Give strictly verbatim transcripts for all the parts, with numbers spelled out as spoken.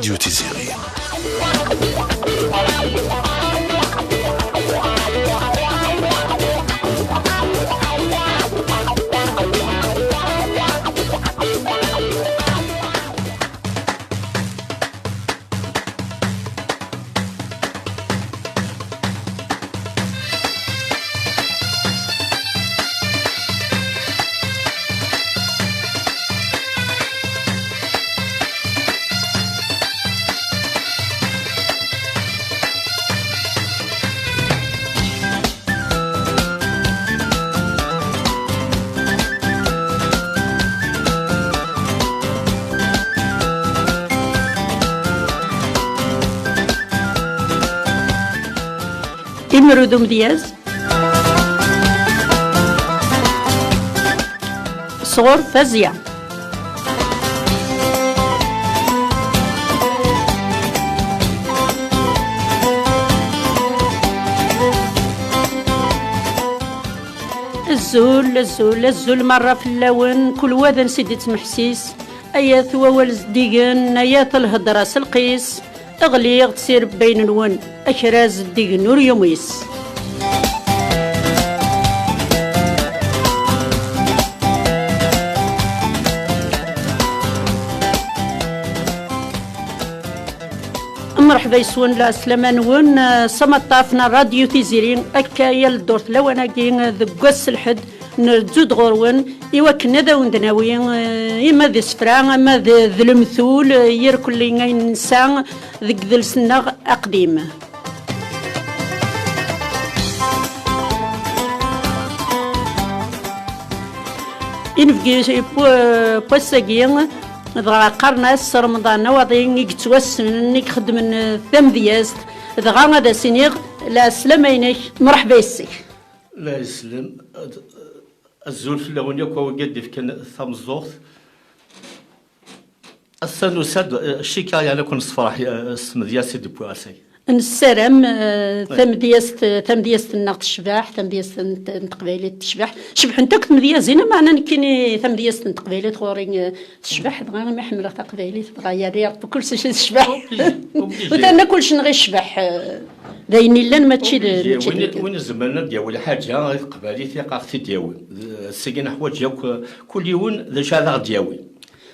Dieu Tiziri. Imru d umedyaz sɣur Fazya. Azul, azul, azul merra fell-awen, kul wa d ansi d-ittmeḥsis. Ayat wawal zeddigen, ayat lhedra s lqis. Ɣliɣ-d s irebbayen-nwen, akraz zeddigen ur yumis. Mreḥba yes-wen, lɛeslama-nwen, s amaṭṭaf n Radyu Tiziri, akka yal ddurt lawan-agi deg wass n lḥedd, nrezzu-d ɣur-wen i wakken ad awen-d-nawi, eh, ima d isefra, ama d, d lemtul, eh, yir kulli ayen nesɛa deg idles-nneɣ aqdim. Inebgi n wass-agi, dɣa qqaren-as Remḍan Awaḍi i yettwassnen, i ixeddmen tamedyazt, dɣa ad as-iniɣ lɛeslama-inek, mreḥba yes-k. La islem, ad-, azul fell-awen yakk a wigi d-ifkan tameẓẓuɣt. Ass-a nusa-d, eh, cikkeɣ yeɛni ad ken-nessefreḥ, eh, s tmedyazt i d-wwiɣ ass-agi. Nessaram, eh, tamedyazt, tamedyazt-nneɣ tecbeḥ, tamedyazt n, n teqbaylit tecbeḥ. Cebḥent akk tmedyazin, meɛna nekkini tamedyazt n teqbaylit ɣur-i, eh, tecbeḥ, dɣa imi ḥemmleɣ taqbaylit, dɣa yerra Rebbi kullec tecbeḥ. Obligé, obligé. U terna kullec neɣ icbeḥ, eh, d ayen illan, mačči d, obligé, mačči d win, nekk. Win izemren ad d-yawi lḥaǧa i teqbaylit, ilaq ad ɣ-t-id-yawi. D-, seg neḥwaǧ yakk, eh, kul yiwen d acu ad aɣ-d-yawi.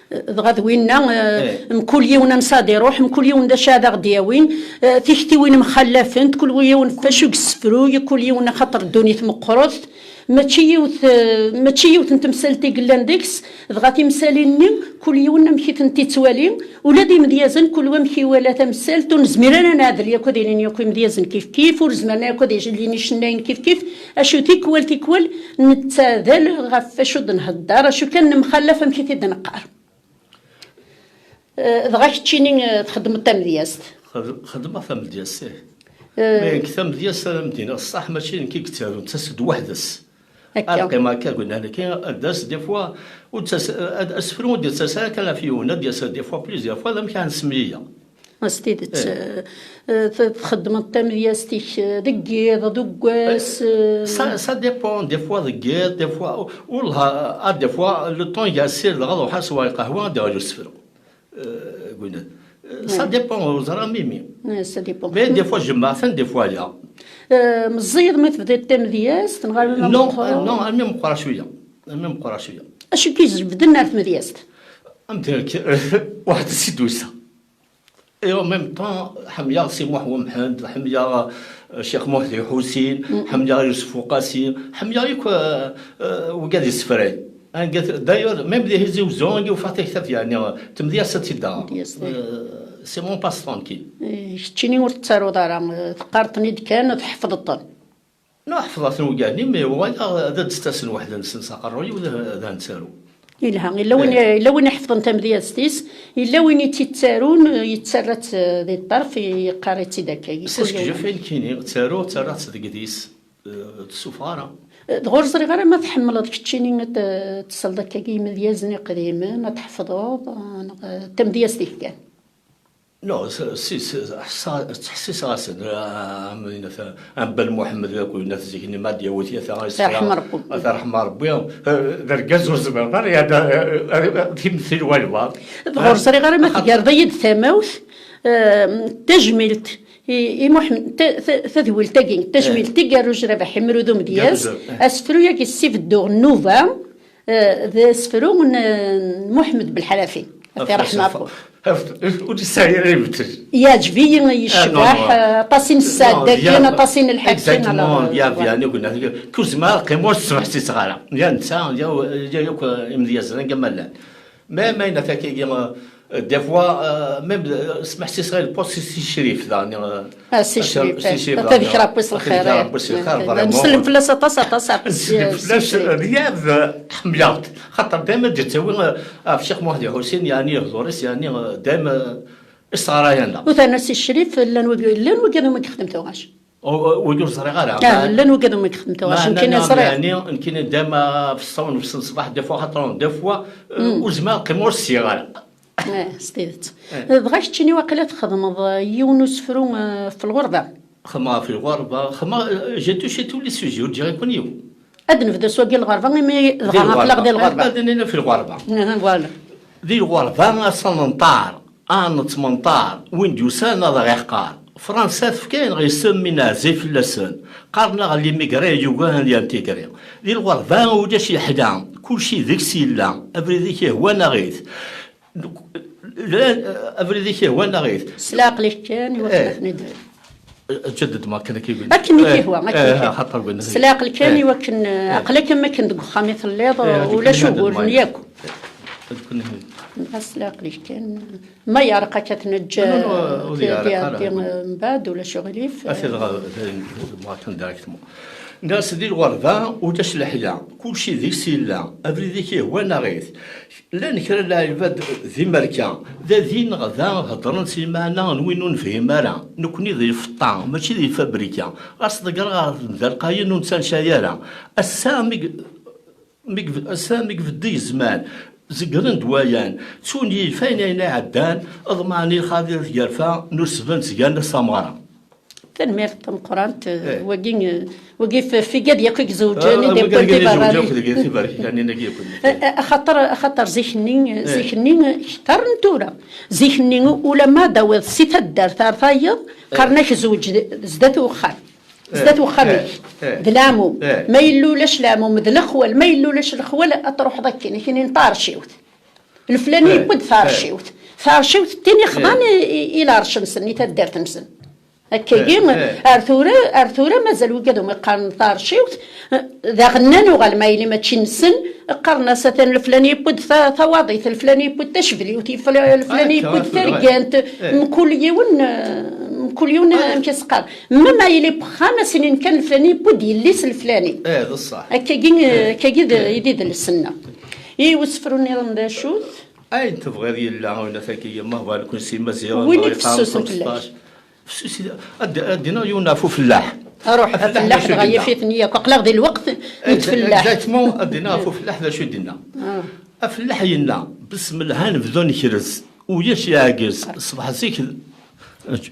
Dɣa d winna, eh, eh, mkul yiwen ansa ad iruḥ, mkul yiwen d acu ad aɣ-d-yawi, eh, tiktiwin mxallafent, kul yiwen f acu yessefruy, kul yiwen axaṭer ddunit meqqret, mačči yiwet, eh, mačči yiwet n temsalt i yellan deg-s, dɣa timsalin-nni, kul yiwen amek i tent-ittwali, ula d imedyazen, kul wamek iwala tamsalt, ur nezmir ara ad nɛedl yakk ad ilin yakk imedyazen kif kif, ur zmiren yakk ad ilin icennayen kif kif, acu tikwal tikwal nettadal ɣef wacu d-nhedder, acu kan nemxallaf amek i t-id-neqqar. Eh, dɣa keččini, eh, txeddmeḍ tamedyazt? Xed-, xeddmeɣ tamedyazt, ih. Eh, ma nekk tamedyazt ara m-d-iniɣ ṣṣeḥ, mačči d nekk i yettarun, tettas-d weḥd-s. Akka. Ad qqimeɣ akka, gullan akka, ad d-tas des fois, ur d-tas, ad, asefru ur d-yettas ara kan ɣef yiwen, ad d-yas des fois plusieurs fois, d amek ara nessemlili. S tidet, eh, eh, t-, txeddmeḍ tamedyazt-ik, eh, deg yiḍ, deg wass, eh, ça, ça dépend, des fois deg yiḍ, des fois, wallah, ah, des fois, le temps i ssiredeɣ ad ruḥeɣ ad sweɣ lqahwa, ad d-aɣeɣ asefru. Euh, gullan. Euh, ça dépend, ur ẓriɣ mimi. Eh, ça dépend. Mais des fois, jemmeɣ-ten, des fois, ya. Eh, meẓẓiyeḍ mi tebdiḍ tamedyazt, neɣ armi meqqreḍ? Non, euh, non, armi meqqreɣ cwiya. Armi meqqreɣ cwiya. Acu k-ijebden ar tmedyazt? Am d-, waḥed si d-usa. Et en même temps, ḥemmleɣ Si Muḥ Wemḥend, ḥemmleɣ, euh, Ccix Muḥ Di Ḥusin, ḥemmleɣ Yusef Uqasi, ḥemmleɣ yakk, euh, euh, wigad isefrayen. Anga t-, d'ailleurs, même di Tizi Uzzu, anga ufiɣ taktabt, yeɛni, euh, tamedyazt ad tt-id-aɣeɣ. Tamedyazt, eh. Euh, c'est mon passe tranquille. Eh, keččini ur tettaruḍ ara, eh, teqqareḍ-ten-id kan, tḥeffḍeḍ-ten. Non, ḥeffḍeɣ-ten wigad-nni, mais walaɣ ad d-ttasen weḥd-nsen s aqerruy-iw, d, d ad nettaru. Yelha, yella win, eh, yella win iḥeffḍen tamedyazt-is, yella win i tt-ittarun, eh, yettarra-tt, eh, di ṭṭerf, yeqqar-itt-id akka. C'est ce que je fais, nekkini, ttaruɣ, ttarraɣ-tt deg idis, eh, ur tt-ssufeɣ ara. Eh, dɣa ur ẓriɣ ara ma tḥemmleḍ keččini ad, eh, tesleḍ akkagi imedyazen iqdimen, ad tḥeffḍeḍ, eh, neɣ, eh, d tamedyazt-ik kan? Non, s-, si, si, ḥsa-, ttḥessiseɣ-asen, ah, am, am Ben Muḥemmed, akked n at zik-nni, ma d-yawi tiyata, ad irḥem Rebbi. Ad irḥem Rebbi. Eh, d argaz ur zmireḍ ara, ya, d, eh, eh, timettil walbaḍ. Dɣa ur ẓriɣ ara ma tgerḍ-iyi-d tamawt, Ehm, tajmilt i, i Muḥemmed, ta-, ta-, tadwilt-agi, tajmilt i Gerruj Rabaḥ Imrud Umedyaz, asefru-agi s ibeddu nnuba, eh, d asefru n, n Muḥemmed Belḥarafi, ad t-iṛḥem Ṛebbi. Ur yesɛi ara ibeddel. Yeɛǧeb-iyi, yecbeḥ, eh, aṭas i nesɛedda kan, aṭas i nelḥa kan. Exactement, ya, voilà. Bien, ur qqim ur smeḥsiseɣ ara. Ya netta, ya, ya yakk imedyazen anga ma llan. Même ayen akka, euh, des fois, euh, même, euh, smeḥsiseɣ i lpos Si Crif, daɣen, euh, Ah, Si Crif, Si Crif, ad t-yekker Ṛebbi s lxir, ad t-yekker Ṛebbi s lxir, vraiment. Nsellem fell-as aṭas, aṭas, aṭas. Nsellem fell-as, euh, Riyad, euh, ḥemmleɣ-t. Xaṭer dayma d-yettawi, euh, ɣef Ccix Muḥend Uḥusin, yeɛni, lehdur-is, yeɛni, euh, dayma, euh, isɣarayen-a. U terna Si Crif, llan wigi, llan wigi umi yexdem tuɣac. Ur ẓriɣ ara. Ah, llan wigad umi yexdem tuɣac, nekkini ẓriɣ. Yeɛni, nekkini dayma f ṣṣawen, f ṣṣbeḥ, des fois, xaṭer, des fois, euh, ur zmireɣ qqimeɣ ur ssiɣ ara. Eh, s tidet. Dɣa keččini waqila txedmeḍ, eh, yiwen usefru, eh, f lɣerba. Xedmeɣ f lɣerba, xedmeɣ, euh, j'ai touché tous les sujets, ur ǧǧiɣ yakk yiwen. Ad nebdu s wagi lɣerba, imi dɣa aql-aɣ di lɣerba. Ad nini f lɣerba. Voilà. Di lɣerba, ass-a nenṭer. Ah, nettmenṭar, win d-yusan ad aɣ-iqqar. Fransa tefka-aneɣ isem mi neɛzay fell-asen. Qqaren-aɣ l'immigré yugi ad yintigri. Di lɣerba ulac leḥla, kulci deg-s yella, abrid-ik ihwan aɣ-it. Abrid-ik ihwan aɣ-it. S leɛqel-ik kan, iwakken ad ten-id- Ǧedded ma akken akka i yewwi. Akken i k-ihwa, akken i k-ihwa. Xaṭer win. S leɛqel kan, iwakken, eh, aql-ak am akken deg uxxam i telliḍ, ulac uguren yakk. Dɣa s leɛqel-ik kan. Ma yeɛreq akka, ad t-neǧǧ, ad iɛeddi, eh, mbeɛd, ulac uɣilif. Ati dɣa, dɣa, dɣa, directement. Nnas di lɣerba, ulac leḥya, kulci deg-s yella, abrid-ik ihwan aɣ-it. Llan kra n lɛibad di Merka, da din neɣ da, heddren s lmeɛna n win ur nefhim ara. Nekkni di lfeṭṭa, mačči di lfabrika. Ɣas ḍeggreɣ ɣer temda lqayen ur nettanca ara. Ass-a mi, mi, ass-a mi ibeddi zzman, zeggren-d wayan, ttun yilfayen ayen iɛeddan, ḍemɛen i lxaḍi d tgerfa n usbend zgan asamɣara. Tanemmirt tameqqrant, eh, wagi, eh, wagi f-, figad yakk i izewǧen, ah, i d-yewwin tiberranin. Eh, eh, axaṭer, axaṭer zik-nni, zik-nni kter n tura. Zik-nni ulamma d-tawiḍ si taddart ar tayeḍ, qqaren-ak zewǧ d-, zdat uxxam. Zdat uxxam-ik. D leɛmum. Ma yella ulac leɛmum, d lexwal. Ma yella ulac lexwal, ad truḥeḍ akken, akken n taṛciwt. Leflani yewwi-d taṛciwt. Taṛciwt d tin ixḍan i, i, i lɛerc-nsen, i taddart-nsen. Akkagi, ar tura, ar tura mazal wigad umi qqaren taṛciwt, daɣen nnan uɣal ma yili mačči nsen, qqaren-as atan leflani yewwi-d ta-, tawaḍit, leflani yewwi-d tacedliwt, yefla-, leflani yewwi-d targant, mkul yiwen, eh, mkul yiwen, eh, amek i s-qqar. Ma, ma yili n uxxam, a s-inin kan leflani yewwi-d yelli-s leflani. Akkagi, eh, akkagi d, i d idles-nneɣ. I usefru nniḍen d acu-t? Ayen tebɣiḍ yella, win akkagi, ma bɣa nekni s Imaziɣen, win i yefsusen fell-ak. Fessus, ad, ad d-iniɣ yiwen ɣef ufellaḥ. Ruḥ, afellaḥ, afellaḥ d acu dɣa d-yenna? Yif-iten yakk, aql-aɣ di lweqt n tfellaḥt. Exactement, ad d-iniɣ ɣef ufellaḥ d acu i d-yenna. Ah. Afellaḥ yenna, besmelha nebdu nekrez, ulac yeɛgez, ṣbeḥ zik d-,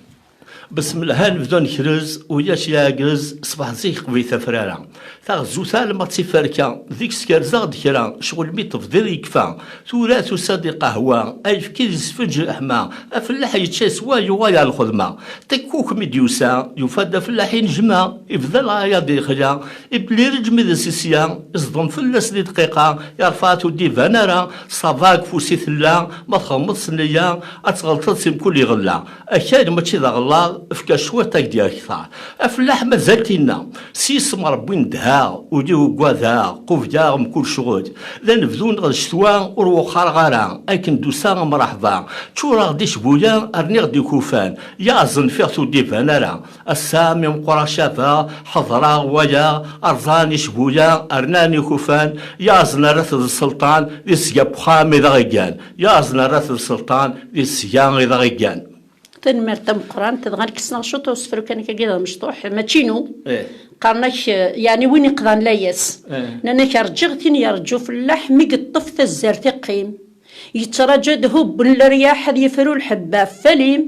besmelha nebdu nekrez, ulac yeɛgez, ṣbeḥ zik qbel tafrara. Taɣzut alma d tiferka, deg-s kerzeɣ-d kra, ccɣel mi tebdiḍ yekfa. Tura tusa-d lqahwa, ayefki d isfenǧ leḥma, afellaḥ yečča yeswa yuɣal ɣer lxedma. Ṭikkuk mi d-yusa, yufa-d afellaḥ inejma, ibda lɣaya d lexla, ibellireǧ mi d as-isya, iẓdem fell-as di dqiqa, yerfa-t ur d-iban ara, ṣaba deg ufus i tella, ma txedmeḍ s nniya, ad tɣelṭeḍ si mkul iɣella. Akal mačči d aɣellaḍ, efk-as cwiṭ ad k-d-yerr kteṛ. Afellaḥ mazal tinna, s yisem Ṛebbi nedheɣ, ul-iw uggadeɣ, qubleɣ mkul ccɣel. D anebdu neɣ d ccetwa ur wexxareɣ ara, akken d-usa mreḥba. Ččureɣ-d icbuya, rniɣ-d ikufan, yaẓen fiɣ-t ur d-iban ara. Ass-a mi meqqreɣ cabeɣ, ḥeḍreɣ walaɣ, rẓan icbuya, rnan ikufan, yaẓen ara t-d sselṭan, di tesga n uxxam i d aɣ-iggan. Yaẓen ara t-d sselṭan, di tesga i d aɣ-iggan. Tanemmirt tameqqrant, dɣa nekk ssneɣ ciṭ usefru kan akkagi d amecṭuḥ, mačči inu. Qqaren-ak, eh, yeɛni win iqḍan layas. Nnan-ak rǧiɣ tin yerǧu fellaḥ mi yeṭṭef tazzart iqqim. Yettraǧu ad hubben leryaḥ ad yefru lḥebba f alim.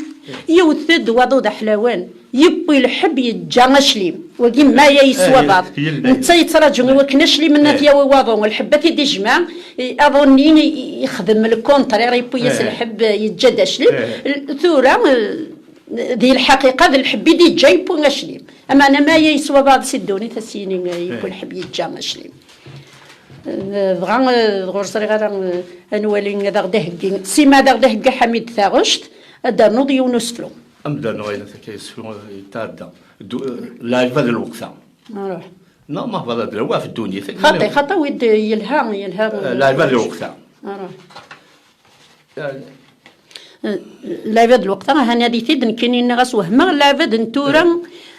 Yewwet-d waḍu d aḥlawan, yewwi lḥebb yeǧǧa aclim. Wagi ma ya yeswa baḍ. Netta yettraǧu i wakken aclim n at yawi waḍu, lḥebb ad t-id-ijmeɛ, i-, aḍu-nni i-, i-, ixdem le contraire, yewwi-yas lḥebb, yeǧǧa-d aclim. L-, tura, eh, di lḥaqiqa d lḥebb i d-yeǧǧa yewwi aclim. Ameɛna ma ya yeswa baḍ si ddunit, ad s-yini, eh, yewwi lḥebb yeǧǧa aclim. Eh, dɣa, eh, ur ẓriɣ ara, eh, ad nwali ad aɣ-d-iheggi. Sima ad aɣ-d-iheggi Ḥamid taɣect, ad d-ternuḍ yiwen usefru. Am d-rnuɣ ayen akka yesefru, eh, yetɛedda. Du-, eh, lɛibad n lweqt-a. Ruḥ. Neɣ ma hḍer ad d-lawa ɣef ddunit. Xaṭi, xaṭi, wi d-, yelha, yelha. Eh, lɛibad n lweqt-a. Ruḥ. Eh, lɛibad n lweqt-a, ahan ad itid, nekkini nniɣ-as wehmeɣ, lɛibad n tura,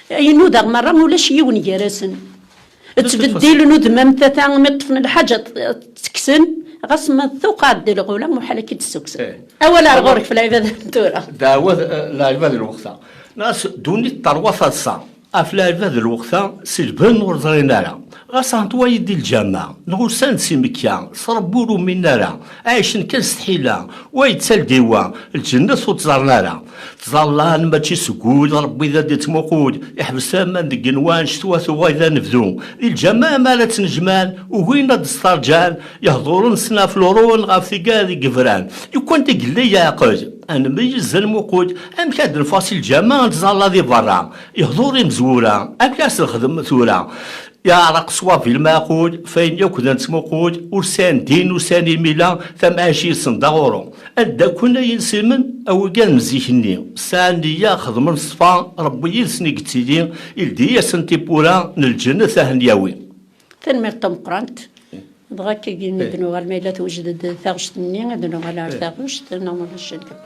eh, inuda merra, ulac yiwen gar-asen. Ttbeddilen udem am tata, mi ṭṭfen lḥaǧa, tt-, ttekksen, ɣas ma tuqeɛ-d lɣula, muḥal ad k-id-ssukksen. Eh. Awal ar ɣur-k f lɛibad n tura. Dɛwa d, eh, lɛibad n lweqt-a. Nas ddunit terwa taḍsa. Ɣef lɛibad n lweqt-a, si lbenn ur ẓrin ara. Ɣas ɛent wayeḍ di lǧameɛ, neɣ usan-d si Mekka, s Ṛebbi ur umin ara. Ɛicen kan s tḥila, wa yettal-d i wa, lǧennet ur tt-ẓerren ara. Ttẓallan mačči seg wul, Ṛebbi d ad d-ittmuqul, iḥbes aman deg igenwan, ccetwa tuɣal d anebdu. Di lǧameɛ mi ara ttnejmaɛen, ugin ad d-sṭerǧan, ihduren ssna flurun ɣef tigad i yebran. Yukan d agellay yeɛqel, ad nmeyyez ad nmuqul, amek ad d-neffeɣ si lǧameɛ ad nettẓalla di berra. Ihdur imezwura, amek ad s-nexdem tura? Yeɛreq ṣṣwab i lmeɛqul, f ayen yakk d nettmuqul, ur sɛin ddin, ur sɛin imila, tamɛict-nsen d aɣuru. Anda kun ay insimen, a wigad n zik-nni, sɛan nniya, xedmen ṣṣfa, Ṛebbi yid-sen i yettili, ildi-yasen tiwwura n lǧennet a hen-yawi. Tanemmirt tameqqrant. Dɣa akkagi i d-nuɣal, ma yella tewjed-d taɣect-nni, ad nuɣal ar taɣect, neɣ ma ulac akka.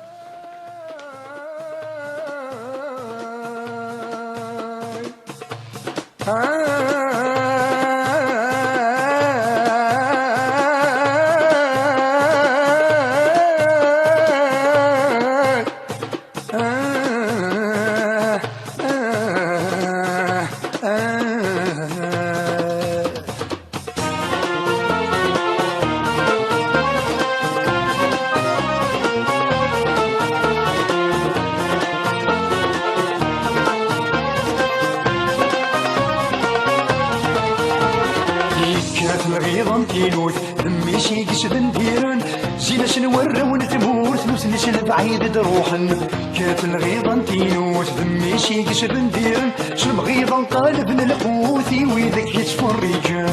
Yekkat lɣiḍa n tilut, d mmi-s i yesbendiren, zin-asen warraw n tmurt, nutni s lebɛid i d-ruḥen. Kkat lɣiḍa n tilut, d mmi-s i yesbendiren, s lemɣiḍa n ṭṭaleb n lqut i widak yettferriǧen.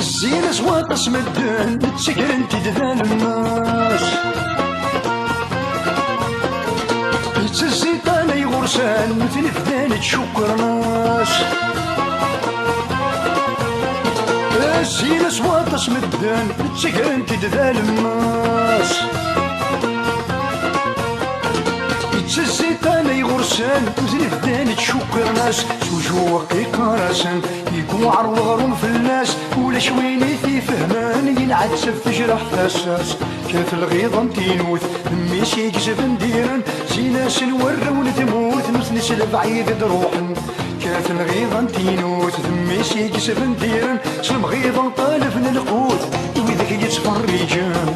Zzin-as waṭas medden, ttegren-t-id d alemmas. Yettezzi ṭṭalay ɣur-sen, nutni bdan ttcukkren-as. Zzin-as waṭas medden, ttegren-t-id d alemmas. Yettezzi ṭṭalay ɣur-sen, nutni bdan ttcukkren-as. S ujuweq iqqar-asen, yegguɛer weɣrum fell-as, ulac win i t-ifehmen, yenɛettab tejreḥ tasa-s. Kkat lɣiḍa n tinut, d mmi-s i yesbendiren, zzin-asen warraw n tmurt, nutni s lebɛid i d-ruḥen. Kkat lɣiḍa n tinut, d mmi-s i yesbendiren, s lemɣiḍa n ṭṭaleb n lqut, i widak i yettferriǧen.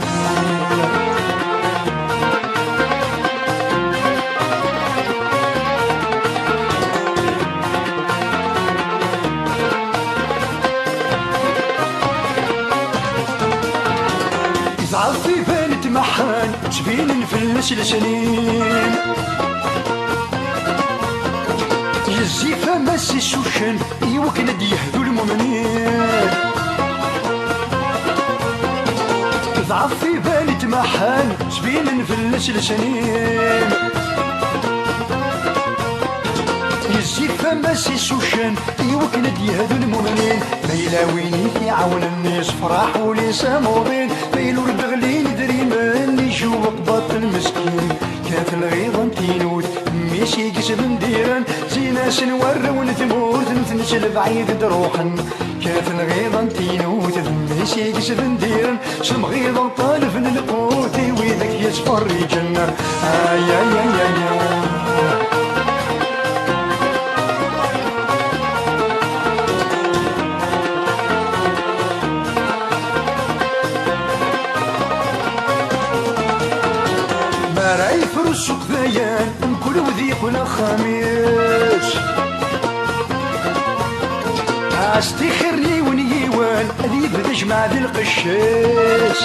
Ḍɛef iban tmeḥḥan, ttbinen fell-as lesnin. Yezzi fama-s isuccen, i wakken ad d-yehdu lmumnin. Ḍɛef iban tmeḥḥan, ttbinen fell-as lesnin. Yezzi fama-s isuccen, i wakken ad d-yehdu lmumnin. Ma yella win i t-iɛawnen, yessefraḥ ul-is am uḍin. Ma yella ur d-ɣlin idrimen, ijewweq baṭel meskin. Kkat lɣiḍa n tinut, mmi-s i yesbendiren, zzin-asen warraw n tmurt, nutni s lebɛid i d-ruḥen. Kkat lɣiḍa n tinut, d mmi-s i yesbendiren, s lemɣiḍa n ṭṭaleb n lqut, i widak yettferriǧen. Ay, ay, ay, ay, ay. Wid yeqqen axxam-is, ɛas tixir n yiwen yiwen, ad yebdu jmaɛ di lqecc-is.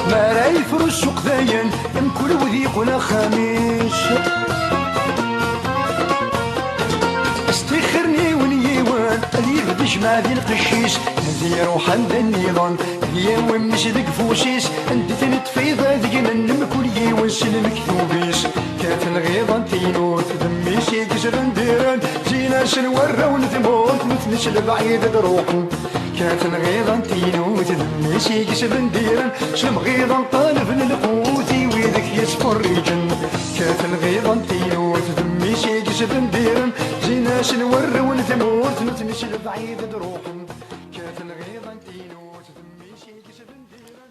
Mi ara yefru ssuq dayen, mkul wid yeqqen axxam-is. S tixir n yiwen yiwen, ad yebdu jmaɛ di lqecc-is. Ad iruḥ anda nniḍen, ad yawi mmi-s deg ufus-is. Anda ten-iṭṭef iḍ ad gnen, mkul yiwen s lmektub-is. Kkaten lɣiḍa n tiylut, d mmi-s i yesbendiren. Zzin-asen warraw n tmurt, nutni s lebɛid ad ruḥen. Kkaten lɣiḍa n tiylut, d mmi-s i yesbendiren. S lemɣiḍa ṭalaben lqut i widak yettferriǧen. Kkaten lɣiḍa n tiylut, d mmi-s i yesbendiren. Zzin-asen warraw n tmurt, nutni s lebɛid ad ruḥen. Kkaten lɣiḍa n tiylut, d mmi-s i yesbendiren.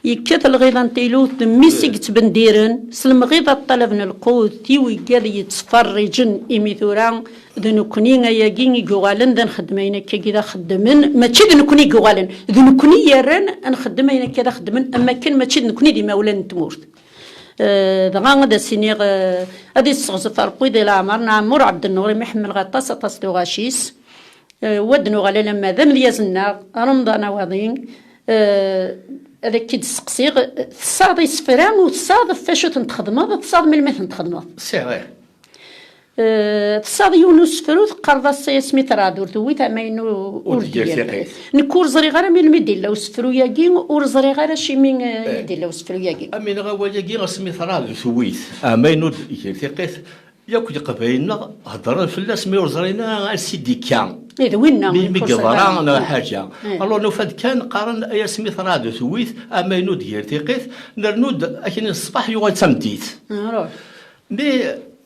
Yekkat lɣiḍa n tiylut, d mmi-s i yettbendiren, s lemɣiḍa ṭṭalaben lqut i wigad yettferriǧen, imi tura d nekkni ayagi i yuɣalen d anxeddem ayen akkagi d axeddmen, mačči d nekkni i yuɣalen, d nekkni i yerran ad nxeddem ayen akka d axeddmen, am wakken mačči d nekkni d imawlan n tmurt. Eh, dɣa ad as-iniɣ, eh, ad isseɣzef Ṛebbi di leɛmer n Ɛemmur Ɛebdennur, imi ḥemmleɣ aṭas, aṭas tuɣac-is. Eh, wa d-nuɣal alamma d amedyaz-nneɣ, Remḍan Awaḍi. Eh, ad ak-id-sseqsiɣ, tesɛiḍ isefra u tesɛiḍ ɣef wacu ten-txedmeḍ, tesɛiḍ melmi ten-txedmeḍ? Sɛiɣ, ih. Eh, tesɛiḍ yiwen n usefru teqqareḍ-as ay asmi terɛed ur tewwit, amaynu ur d-ger tiqqit. Nekk ur ẓriɣ ara melmi d-illa usefru-yagi, ur ẓriɣ ara acimi, eh, i d-illa usefru-yagi. Am yenɣa wayagi asmi terɛed ur tewwit, amaynu ur d-ger tiqqit. Yakk Leqbayel-nneɣ heddren fell-as, mi ur ẓrin ara ansi d-ikka. Eh, d winna, mi, mi yeḍra neɣ ḥaǧa. Eh. Alors, nufa-d kan qqaren ay asmi terɛed ur tewwit, amaynu d-ger tiqqit, nernu-d akken ṣṣbeḥ yuɣal d tameddit. Ah, ruḥ. Mi,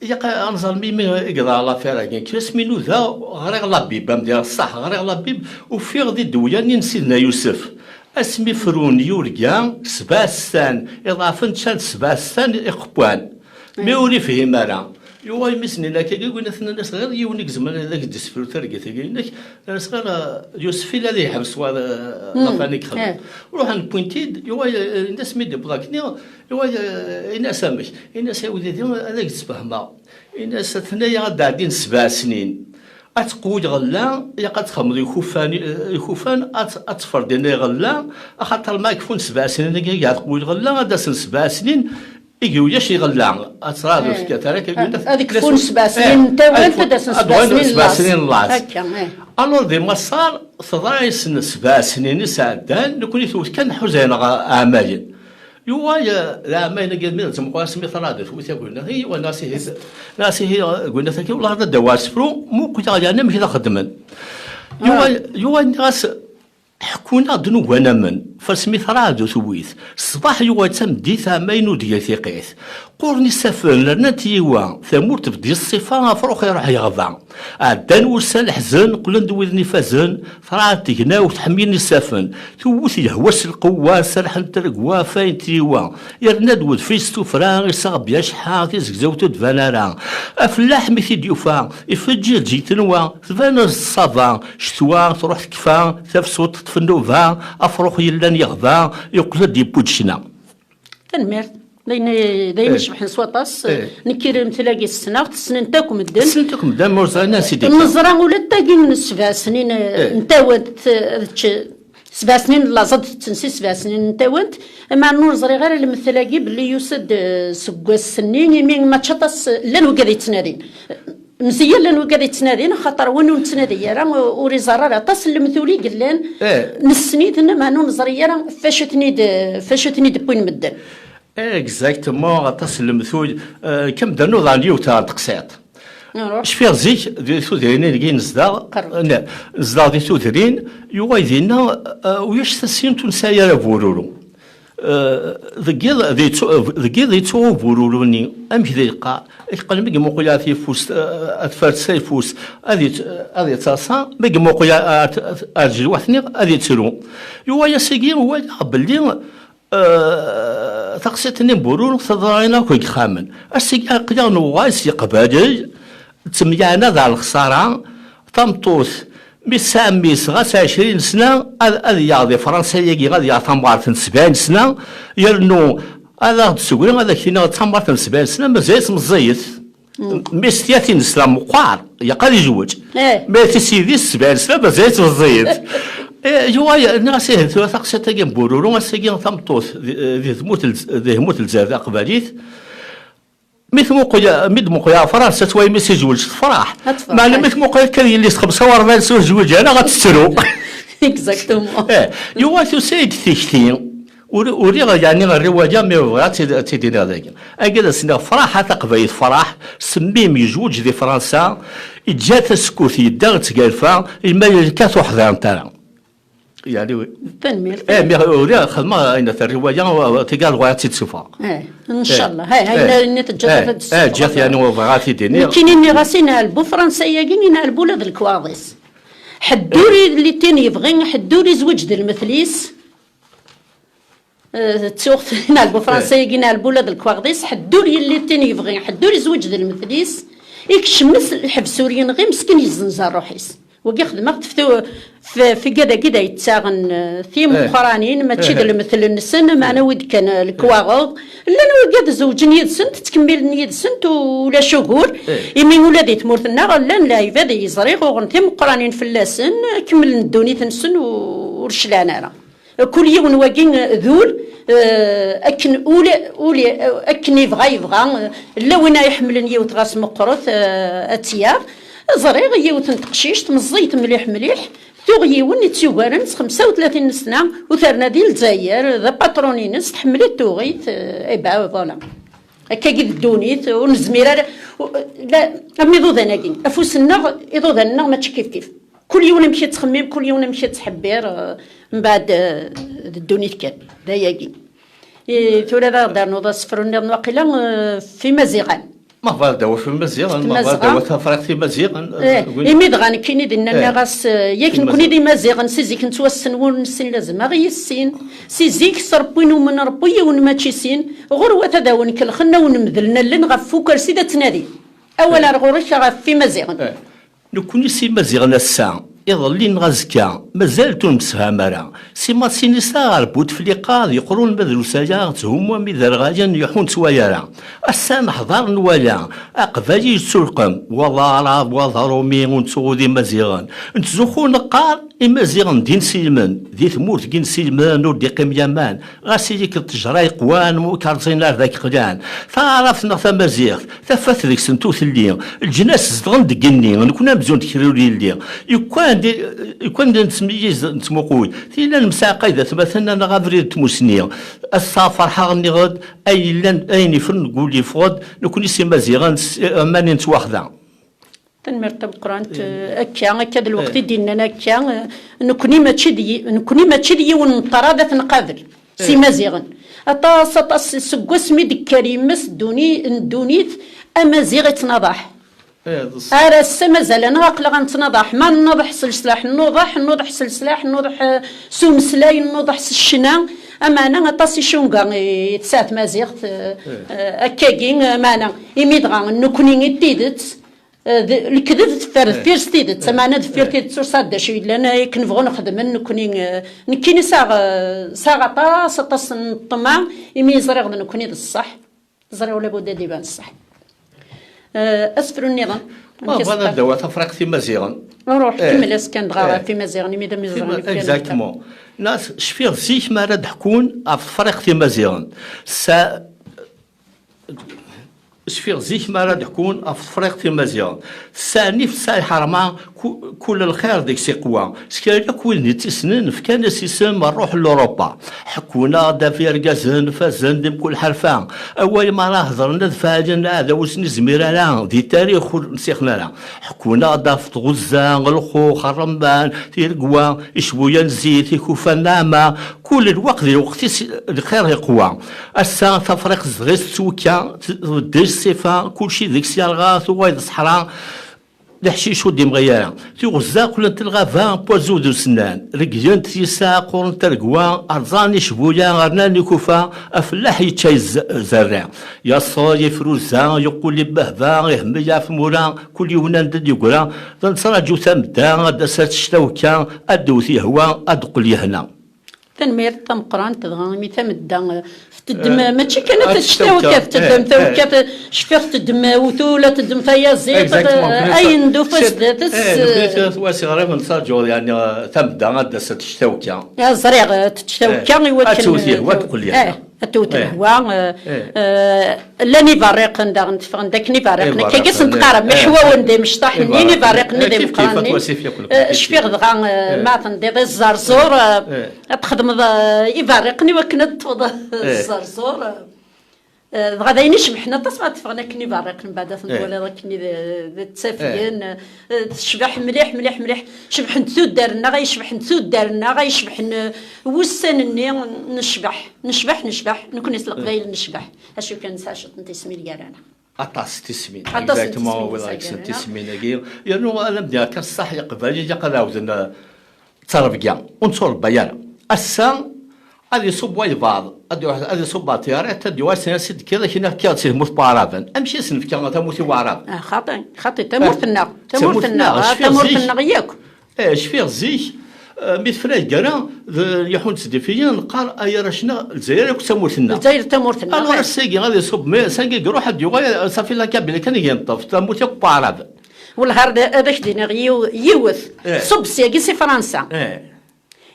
yaq-, ad nẓer mi, mi i yeḍra l'affaire-agi. Nekk asmi nuda, ɣriɣ la Bible, am diɣ ṣṣeḥ, ɣriɣ la Bible, ufiɣ di ddewya-nni n Sidna Yusef. Asmi frun yurga, sebɛa ssan, iḍɛafen ččan sebɛa ssan iqewwan. Mi ur ifhim ara. Yuɣal mi s-nnin akka, win aten-nnan-as ɣer yiwen i izemren ad ak-d-isefru targit-agi-inek, nnan-as ɣer, eh, Yusef illa ad yeḥbes wa, eh, ɣef ayen i yexdem. Ruḥen wwin-t-id, yuɣal, eh, nnan-as mi d-yewweḍ akkenni, yuɣal, eh, yenna-as amek? Yenna-as a wlidi ad ak-d-sfehmeɣ. Yenna-as atnaya ad d-ɛeddin sebɛa snin. Ad teqwu lɣella, ilaq ad txedmeḍ ikufan, eh, ikufan, ad, ad tferḍ dinna iɣella, axaṭer ma kfun sebɛa snin-agi, ad teqwu lɣella, ad d-asen sebɛa snin, igi ulac iɣella, ad tṛaḍ ur tekkat ara, akka, ad kfun sebɛa snin n tawant, ad d-asen sebɛa snin n laẓ. Akka, eh. Alors, di Maṣer, teḍra-yasen sebɛa snin i sɛeddan, nekkni tewwet kan ḥuzayen ɣer ɛamayen. Yuɣal, eh, d ɛamayen-agi, mi d-temqer asmi teṛɛed tewwit agwnat, i, wa nniɣ-as ihi, nniɣ-as ihi, eh, agwnat-agi, wellah ad d-awiɣ asefru, muqleɣ yerna amek i t-xeddmen. Yuɣal, yuɣal nniɣ-as, ḥekkun-aɣ-d nugan amen, f asmi teṛɛed tewwit, ṣṣbeḥ yuɣal d tameddit, ɛamayen ur d-ger tiqqit. Qquren isaffen, rnan tyiwa, tamurt tebded ṣṣifa, afrux iṛuḥ yeɣba. Ɛeddan wussan ḥzen, qqlen-d widen ifazen, teṛɛed tegnawt, ḥemyen isaffen, tewwet lehwa s lqewwa, serrḥen tregwa, fayen tyiwa. Yerna-d wedfi s tuffra, iseɣbi acḥa, tizegzewt ur d-tban ara. Afellaḥ mi t-id-yufa, ifeǧǧeǧ igenwa, tban-as-d ṣṣaba, ccetwa truḥ tekfa, tafsut teṭṭef nnuba, afrux yellan yeɣba, yeqqel-d yewwi-d ccna. Tanemmirt. D ayen, d ayen icebḥen s waṭas. Nekk lemtel-agi ssneɣ-t, ssnen-t akk medden. Ssnen-t akk medden, ma ur ẓrin ansi d-yekka. Neẓra ula d tagi n sebɛa snin, eh, n tawant, eh, ad tečč, sebɛa snin n laẓ ad tetten si sebɛa snin n tawant, meɛna ur ẓriɣ ara lemtel-agi belli yusa-d, eh, seg wass-nni, imi mačči aṭas, eh, llan wigad yettnadin. Mzeyya llan wigad yettnadin, axaṭer win ur nettnadi ara, ur iẓerr ara aṭas n lemtul i yellan, nessen-iten, meɛna ur neẓri ara f acu ten-id, f acu ten-id-wwin medden. Exactement, aṭas n lemtul, eh, kem d nuḍan yiwet ɣer teqsiṭ. Cfiɣ zik, di tudrin-agi nezdeɣ, ne-, nezdeɣ di tudrin, yuɣal dinna, eh, ulac tasint ur nesɛi ara bururu. Eh, deg yiḍ, di ttu-, deg yiḍ yettuɣ ubururu-nni, amek d ileqqa? Iqqel mi imuqel ar tyeffust, eh, ar tfart s ayeffus, ad yett-, ad yettaḍsa, mi imuqel ar, ar, ar tjelwaṭ-nni, ad yettru. Yuɣal ass-agi, walaɣ belli, eh, taqsiṭ-nni n bururu teḍra-aɣ akk deg yexxamen. Ass-agi, aql-aɣ nuɣal s yeqbayel, ttemyeɛnad ar lexsara, tameṭṭut, mi tesɛa mmi-s ɣas ɛecrin sna, ad, ad yaɣ di Fransa-yagi, ad yaɣ tamɣart n sebɛin sna, yernu Ad aɣ-d-tessegri, ad ak-tini d tamart n sebɛin sna, mazal-itt meẓẓiyet. Mi s tyatin sna meqqar, yaqal yezweǧ. Eh. Ma tisidi s sebɛin sna, mazal-itt meẓẓiyet. Eh, yuɣal, nniɣ-as, ih, tura taqsiṭ-agi n Bururu, ass-agi tameṭṭut di, di tmurt n Lez-, di tmurt n Lezzayer taqbaylit. Mi tmuqel, mi d-muqleɣ Fransa, ttwaymi s izweǧ tefraḥ. Ad tefreḥ. Meɛna mi tmuqel akka yelli-s xemsa u rebɛin sna ur tezwiǧ ara, ad tettru. Exactement. Eh, yuɣal tusa-yi-d tikti. Ur, uriɣ, yeɛni, rriwaya, mi bɣiɣ ad tt-id-, ad tt-id-iniɣ dagi. Anga d as-nniɣ, fraḥ a taqbaylit, fraḥ, s mmi-m yezweǧ di Fransa, iǧǧa tasekkurt, yedda ɣer tgerfa, imi akka tuḥḍirent ara. Yeɛni, tanemmirt. Eh, mi uriɣ, xedmeɣ ayen, rriwaya, tigal bɣiɣ ad tt-id-sufɣeɣ. Eh, ncallah. Eh, eh, ayen, ayen teǧǧa eh, ad eh, ǧǧiɣ, yeɛni, bɣiɣ ad t-id-iniɣ. Nekkini nniɣ-as, inɛel bu Fransa-yagi, inɛel bu ula d lekwaɣeḍ-is. Ḥedd ur yelli tin yebɣi, ḥedd ur izweǧ d lmetl-is. Eh, ttuɣ inɛel bu Fransa-yagi, inɛel bu ula d lekwaɣeḍ-is, ḥedd ur yelli tin yebɣi, ḥedd ur izweǧ d lmetl-is, ikcem-as lḥebs ur yenɣi, meskin yezzenza ṛṛuḥ-is. Wagi xedmeɣ-t f-, f-, f igad-agi d ay yettaɣen, eh, timeqqranin, mačči d lmetl-nsen, meɛna wid kan, eh, lekwaɣeḍ, llan wigad zewǧen yid-sent, ttkemmilen yid-sent, u-, ulac ugur, imi ula di tmurt-nneɣ llan lɛibad i ẓriɣ uɣen timeqqranin fell-asen, kemmlen ddunit-nsen u-, ur clan ara. Kul yiwen wagi d ul, eh, akken ul, ul, akken yebɣa, yebɣa, eh, la win ay iḥemmlen yiwet ɣas meqqret, eh, ad tt-yaɣ. Ẓriɣ yiwet n teqcict meẓẓiyet mliḥ, mliḥ, tuɣ yiwen i tt-yugaren s xemsa u tlatin n sna, u terna di Lezzayer, d apatṛun-ines, tḥemmel-it, tuɣ-it, eh, eh ben, voilà. Akkagi d ddunit, ur nezmir ara, u-, la, am iḍudan-agi, afus-nneɣ, iḍudan-nneɣ mačči kif kif. Kul yiwen amek yettxemmim, kul yiwen amek yettḥebbir, eh, mbeɛd, eh, d ddunit kan, d ayagi. I, tura d aɣ-d-ternuḍ asefru nniḍen waqila, eh, f Imaziɣen. Ma bɣa ad d-awiɣ f Imaziɣen, ma bɣa ad d-awiɣ Tafriqt Imaziɣen, eh, eh, win imi dɣa nekkini dinna, eh, nniɣ-as, eh, yak nekkni d Imaziɣen, si zik nettwassen ur nessin lazem aɣ yissin. Si zik s Ṛebbi numen, Ṛebbi yiwen mačči sin. Ɣur-wat ad awen-kelxen, awen-medlen allen ɣef ukersi d ad tnadim. Awal ar ɣur-k ɣef Imaziɣen. Eh. Nekkni s Imaziɣen ass-a, iḍelli neɣ azekka, mazal ur nemsefham ara. Si Masinisa ɣer Butefliqa d Iqrun ma drus aya, tthummun iderɣalen, yeḥḥun ttwayara. Ass-a neḥḍer nwala Aqbayli yetturqem, wa d Aɛrab, wa d Aṛumi, ur nettɣud Imaziɣen. Nettzuxxu neqqar, Imaziɣen d inselmen, di tmurt n yinselmen ur d-iqqim laman. Ɣas ili-k d ṭṭejra yeqwan, ur k-rẓin ar dak qlan. Taɛrabt neɣ tamaziɣt, tafat deg-sent ur telli. Leǧnas zedɣen deg igenni, nekkni amzun d kra ur yelli. Yekwan di, yekwan di nettmeyyiz, nettmuqul. Tilla nemsaɛqay d atmaten-nneɣ abrid n tmusni. Ass-a ferḥeɣ, nniɣ-d, ayen yellan, ayen yeffren deg wul yeffeɣ-d, nekkni s Imaziɣen, s, aman i nettwaxda. Tanemmirt tameqqrant, eh, akka, akka d lweqt i d-yennan akka, eh, nekkni mačči d yi-, nekkni mačči d yiwen n ṭṭrad ad t-nqabel s Imaziɣen. Aṭas, aṭas, seg wasmi d-tekker yemma-s dduni-, n ddunit, Amaziɣ ittnaḍaḥ. Eh, d ṣṣeḥ. Ar ass-a mazal-aneɣ aql-aɣ nettnaḍaḥ. Ma nnuḍeḥ s leslaḥ, nnuḍeḥ, nnuḍeḥ s leslaḥ, nnuḍeḥ, eh, s umeslay, nnuḍeḥ s ccna. Ameɛna aṭas icunga i tesɛa tmaziɣt, eh, eh, akkagi, ameɛna imi dɣa nekkni i d tidet, Eh, d-, lekdeb teffer deffir s tidet, ameɛna deffir tidet ur sɛa d acu yellan, akken bɣun xedmen nekkni, eh, nekkini saɣ, eh, saɣ aṭas, aṭas n ṭṭma, imi ẓriɣ d nekkni d ṣṣeḥ, ẓriɣ ula budad iban ṣṣeḥ. Eh, asefru nniḍen. Ma bɣan ad d-awiɣ Tafriqt Imaziɣen. Ruḥ, eh, kemmel-as kan dɣa ɣef Imaziɣen, imi d amiziɣen. Exactement. Nas, cfiɣ zik mi ara d-ḥkun ɣef Tefriqt Imaziɣen. Sa, Cfiɣ zik mi ara d-ḥkun ɣef Tefriqt Imaziɣen. Tesɛa nnif, tesɛa lḥerma, ku-, kul lxir deg-s iqwa. S kra yakk widen i tt-issnen, fkan-as isem Ṛṛuḥ n Luṛupa. Ḥekkun-aɣ-d ɣef yergazen fazen di mkul ḥerfa. Awal mi ara hedren ad faɛlen aɛdaw ur sen-izmir ara, di tarix ur nsiɣen ara. Ḥekkun-aɣ-d ɣef tɣezza, lxux, ṛṛemman, tiregwa, icbuya n zzit, ikufa n nneɛma, kul lweqt di lweqt-is lxir iqwa. Ass-a, Tafriqt zedɣ-itt twekka, tbeddel ṣṣifa, kulci deg-s yerɣa, tuɣal d ṣṣeḥra, leḥcic ur d-imɣi ara. Tiɣezza qqlent lɣaba, n wazu d usennan, reglent yis-s, qqurent tregwa, rẓan icbuya, rnan ikufa, afellaḥ yečča izerriɛ. Yaṣel, ifruzza, yeqqel ibbehba, ihemmel ɣef tmura, kul yiwen anda d-yeggra, d nettṛaǧu tamedda, ad d-tas ccetwa akka, ad d-tewwet lehwa, ad d-teqqel lehna. Tanemmirt tameqqrant, dɣa imi tamedda, eh, teddem, eh, mačči kan ad tečč tawekka, teddem tawekka, cfiɣ teddem awtul, ad teddem tayaziḍt, ayen d ufas d twaseɣrib n Saǧur, yani, eh, tamedda ad d-tas ad tečč tawekka. Ah, ẓriɣ, eh, tečč tawekka i wakken, eh, ad tewwet lehwa, eh, eh, llan iberriqen daɣen, teffɣen-d akken iberriqen. Akka i sen-teqqarem, iḥwawen d imecṭaḥ-nni, iberriqen-nni d imeqqranen-nni. Eh, cfiɣ dɣa, eh, ma tendiḍ i Ẓerẓur, eh, ad txedmeḍ, eh, iberriqen i wakken ad teṭṭfeḍ Ẓerẓur. Eh, dɣa d ayen icebḥen aṭas ma teffɣen akken iberriqen, mbeɛd ad ten-twaliḍ akken i d, d ttafgen. Eh, tecbeḥ mliḥ, mliḥ, mliḥ. Cebḥent tuddar-nneɣ, ay cebḥent tuddar-nneɣ, ay cebḥen, eh, wussan-nni. Necbeḥ, necbeḥ, necbeḥ. Nekkni s Leqbayel necbeḥ. Acu kan, nesɛa ciṭ n tismin gar-aneɣ. Aṭas n tismin. Aṭas n tismin. Exactement, walaɣ-ksent tismin-agi. Yernu ad am-d-yerr kan ṣṣeḥ, Iqbayel ilaq ad ɛawden, eh, ttrebga, ur netturebba ara. Ass-a, ad iṣubb walbaɛḍ, ad iruḥ, ad iṣubb aṭyarat, ad yuɣal s-, as-d-kkiḍ, akken ad kkiɣ si tmurt n Waɛraben. Amek i s-nefka tamurt i Waɛraben? Ah, xaṭi, xaṭi, tamurt-nneɣ, tamurt-nneɣ, ah, tamurt-nneɣ yakk. Eh, cfiɣ zik, eh, mi tefra lgara, d, yeḥun-d Sdifiya, neqqar, ay arrac-nneɣ, Lezzayer akk d tamurt-nneɣ. Lezzayer d tamurt-nneɣ, alors, eh. Ass-agi ad iṣubb, mi, ass-agi iruḥ ad d-yuɣal, safi la Kabila kan i yeṭṭef, tamurt akk n Waɛraben. Wellah ar d, ad ak-d-iniɣ yiw-, yiwet. Eh. Ṣubb syagi si Fransa. Eh.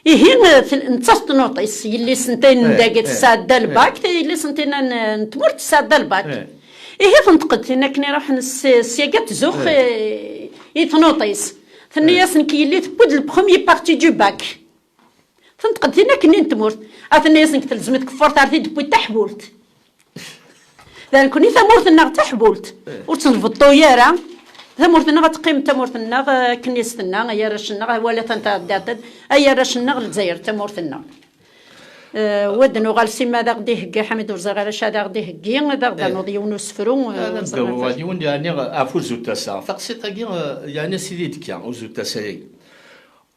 Ihi, eh, tel-, nettat tnuṭ-is, yelli-s n tayen n dagi tesɛedda lbak, yelli-s n tinna n, n tmurt tesɛedda lbak. Eh. Ihi tenṭeq-d tin akken iruḥen s-, syagi ad tzux, eh, i tnuṭ-is. Tenna-yas, nekk yelli tewwi-d le premier partie du bac. Tenṭeq-d tin akken n tmurt. A tenna-yas, nekk telzem-it keffart ar t-id-tewwi taḥbult. Da nekkni tamurt-nneɣ d taḥbult. Eh. Ur tt-nbeṭṭu ara. Tamurt-nneɣ ad teqqim d tamurt-nneɣ, eh, akken i s-tenna, ay arrac-nneɣ, wala tantɛeddat, ay arrac-nneɣ, Lezzayer d tamurt-nneɣ. Eh, wa d-nuɣal sima ad aɣ-d-iheggi Ḥamid, ur ẓriɣ ara acu ad aɣ-d-iheggi, ad aɣ-d-anuḍ yiwen usefru, eh, ur ẓriɣ ara. Ad d-anuɣal yiwen, yeɛni, ɣef uzutas-a. Taqsiṭ-agi, eh, yeɛni, sidi d-tekka, uzutas-agi.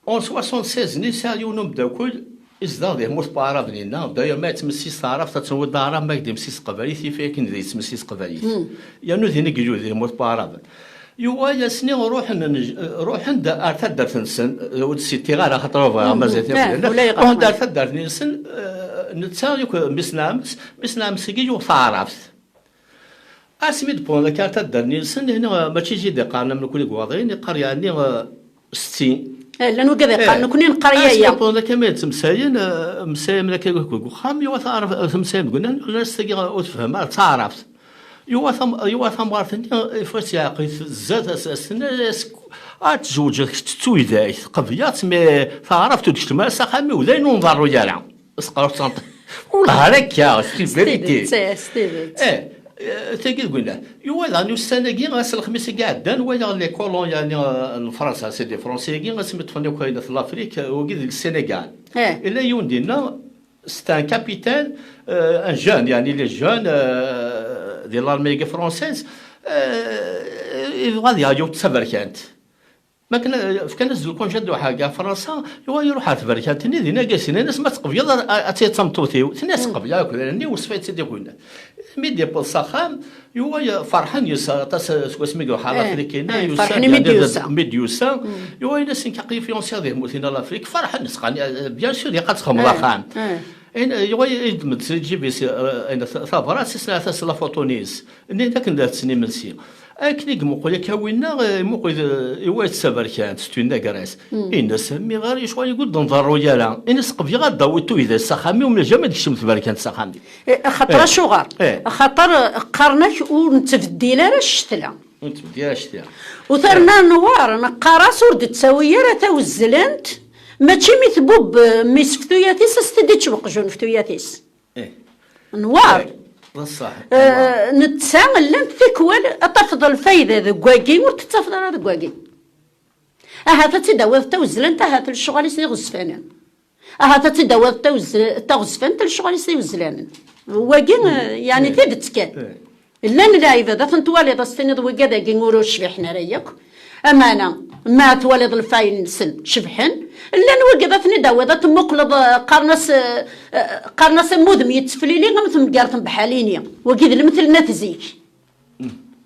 En soixante-seize, nesɛa yiwen umeddakel, izdeɣ di tmurt n Waɛraben-inna, d'ailleurs ma yettmessis taɛrabt, ad tenwiḍ d aɛrab, ma k-d-yemssis teqbaylit, yif akken d yettmessis teqbaylit. Hmm. Yernu din i yelul di tmurt n Waɛraben. Yuɣal-asen-i ruḥen, ruḥen-d ar taddart-nsen, ur d-sitiɣ ara, xaṭer ur bɣiɣ mazal. Hmm. Ruḥen-d ar taddart-nsen, eh, netta yakk mmi-s n ɛemmi-s, mmi-s n ɛemmi-s-agi yuɣ taɛrabt. Asmi d-wwḍen akka ar taddart-nni-nsen, hna mačči zi d-iqqaren am nekkni deg Waḍin, iqqar yeɛni, eh, setti. Eh, llan wigad iqqaren, eh, nekkni neqqar yaya. Asmi d-wwḍen akka mi ttemsayen, eh, msayen akka deg uxxam, yuɣa taɛrabt, temsayen deg unnar, llan s tagi ur tefhem ara, d taɛrabt. Yuɣa tam-, yuɣa tamɣart-nni, iffeɣ-itt yeɛqel-it zdat, as-, as-, tenna-as, "Ad tzewǧeḍ kečč d tuydayt, qebleɣ-tt, mi taɛrabt ur d-keččem ara s axxam-iw, d ayen ur nḍerru ara." Asqaru d tneṭ-, wellah ar akka, c'est une vérité. S tidet, eh, s tidet. Eh, eh, tagi deg winna. Yuɣal daɣen ussan-agi, ass n lexmis-agi iɛeddan, walaɣ les colons, yeɛni, eh, n Fransa, c'est des Français-agi, asmi ṭṭfen akk ayennat n Lafrik, eh, wagi deg Sénégal. Eh. Illa yiwen dinna, c'est un capitaine, eh, un jeune, yeɛni les jeunes, eh, di l'armée-agi française, eh, yebɣa ad yaɣ yiwet d taberkant. Ma kan, fkan-as-d lkunja ad iruḥ ɣer Fransa, yuɣal iruḥ ɣer tberkant-nni, dinna as-nnan-as, "Ma tqebleḍ ad, ad, ad tiliḍ d tameṭṭut-iw." Tenna-as, "Qebleɣ akk." Nni, weṣfa-tt-id i winna. Mi d-iwweḍ s axxam, yuɣal ferḥen, yes-, aṭas seg wasmi i iruḥ ɣer Lafrikin-a, eh, yusa, ferḥen imi d-yusa. Mi d-yusa, yuɣal-as, "Nekk aql-i fiancé di tmurt-inna Lafrik." Ferḥen, sqan, eh, bien sûr, ilaq ad txedmeḍ axxam. Eh. Ayen, yuɣal yeddem-d si lǧib-is, eh, ayen, ta-, tabrat, isnɛet-as lafuṭu-nni-is. Nnan-d akken d at-, s imensi. Akken i imuqel akka winna, eh, imuqel, eh, iwala-tt d taberkant, c'est une négresse. Inna-as, "A mmi ɣer-i, acuɣer i ur d-nḍerru ara?" Inna-as, "Qebleɣ ad d-tawiḍ tuydayt s axxam-iw, mais jamais ad d-tekcem tberkant s axxam-iw." Eh, axaṭer acuɣer? Eh. Axaṭer, eh, qqaren-ak ur nettbeddil ara ccetla. Ur nettbeddil ara ccetla. U terna Anwar, neqqar-as ur d-ttawi ara tawezlant, mačči mi tbubb, eh, mmi-s f tuyat-is, as-t-id-ičč weqjun f tuyat-is. Eh. Nwar. Eh, d ṣṣeḥ. Eh, netta, llant tikwal, ad tafeḍ lfayda deg wagi, ur t-tafeḍ ara deg wagi. Ahat ad tt-id-tawiḍ tawezlant, ahat lecɣal-is d iɣezfanen. Ahat ad tt-id-tawiḍ tawez-, taɣezfant, lecɣal-is d iwezlanen. Wagi, eh, yeɛni eh, tidet kan. Eh. Llan lɛibad, ad ten-twaliḍ, ad s-tiniḍ, "Wigad-agi ur, ur cbiḥen ara yakk." Amana, ma twaliḍ lfayl-nsen, cebḥen. Llan wigad, ad ten-id-tawiḍ, ad temmuqleḍ, eh, qqaren-as, eh, eh, qqaren-as am wudem yetteflili, am temgart n bḥalini. Wagi d lemtel n at zik.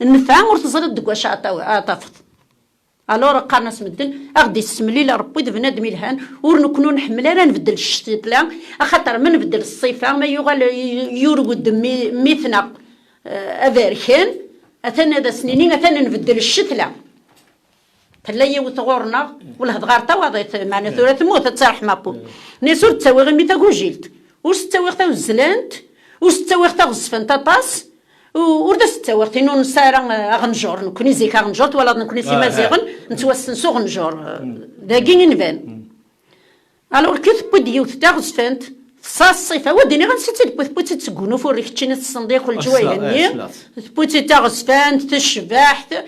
Nnfeɛ ur teẓriḍ deg wacu ara taw-, ara tafeḍ. Alors qqaren-as medden, a ɣ-d-issemlil Ṛebbi d bnadem ilhan, ur nekkni ur nḥemmel ara nbeddel ccetla, axaṭer ma nbeddel ṣṣifa, ma yuɣal y-, yurwed mmi-, mmi-tneɣ, eh, aberkan, atan ad as-nini, atan nbeddel ccetla. Tella yiwet ɣur-neɣ, wellah tɣar tawaḍit, meɛna tura temmut, ad tt-irḥem Apu. Nni-as ur d-ttawiɣ imi tagujilt, ur s-ttawiɣ tawezlant, ur s-ttawiɣ taɣezfant aṭas, u-, ur d as-ttawiɣ tin ur nesɛi ara, eh, aɣenjur. Nekkni zik aɣenjur, twalaḍ nekkni s Imaziɣen, nettwassen s uɣenjur, eh, dagi i nban. Alors, kif tewwi-d yiwet taɣezfant, teṣṣa ṣṣifa, wa d-iniɣ ansi tt-id-tewwi, tewwi-tt-id seg unufur, keččini tessneḍ yakk leǧwayeh-nni, tewwi-tt-id taɣezfant, tecbeḥ, t-,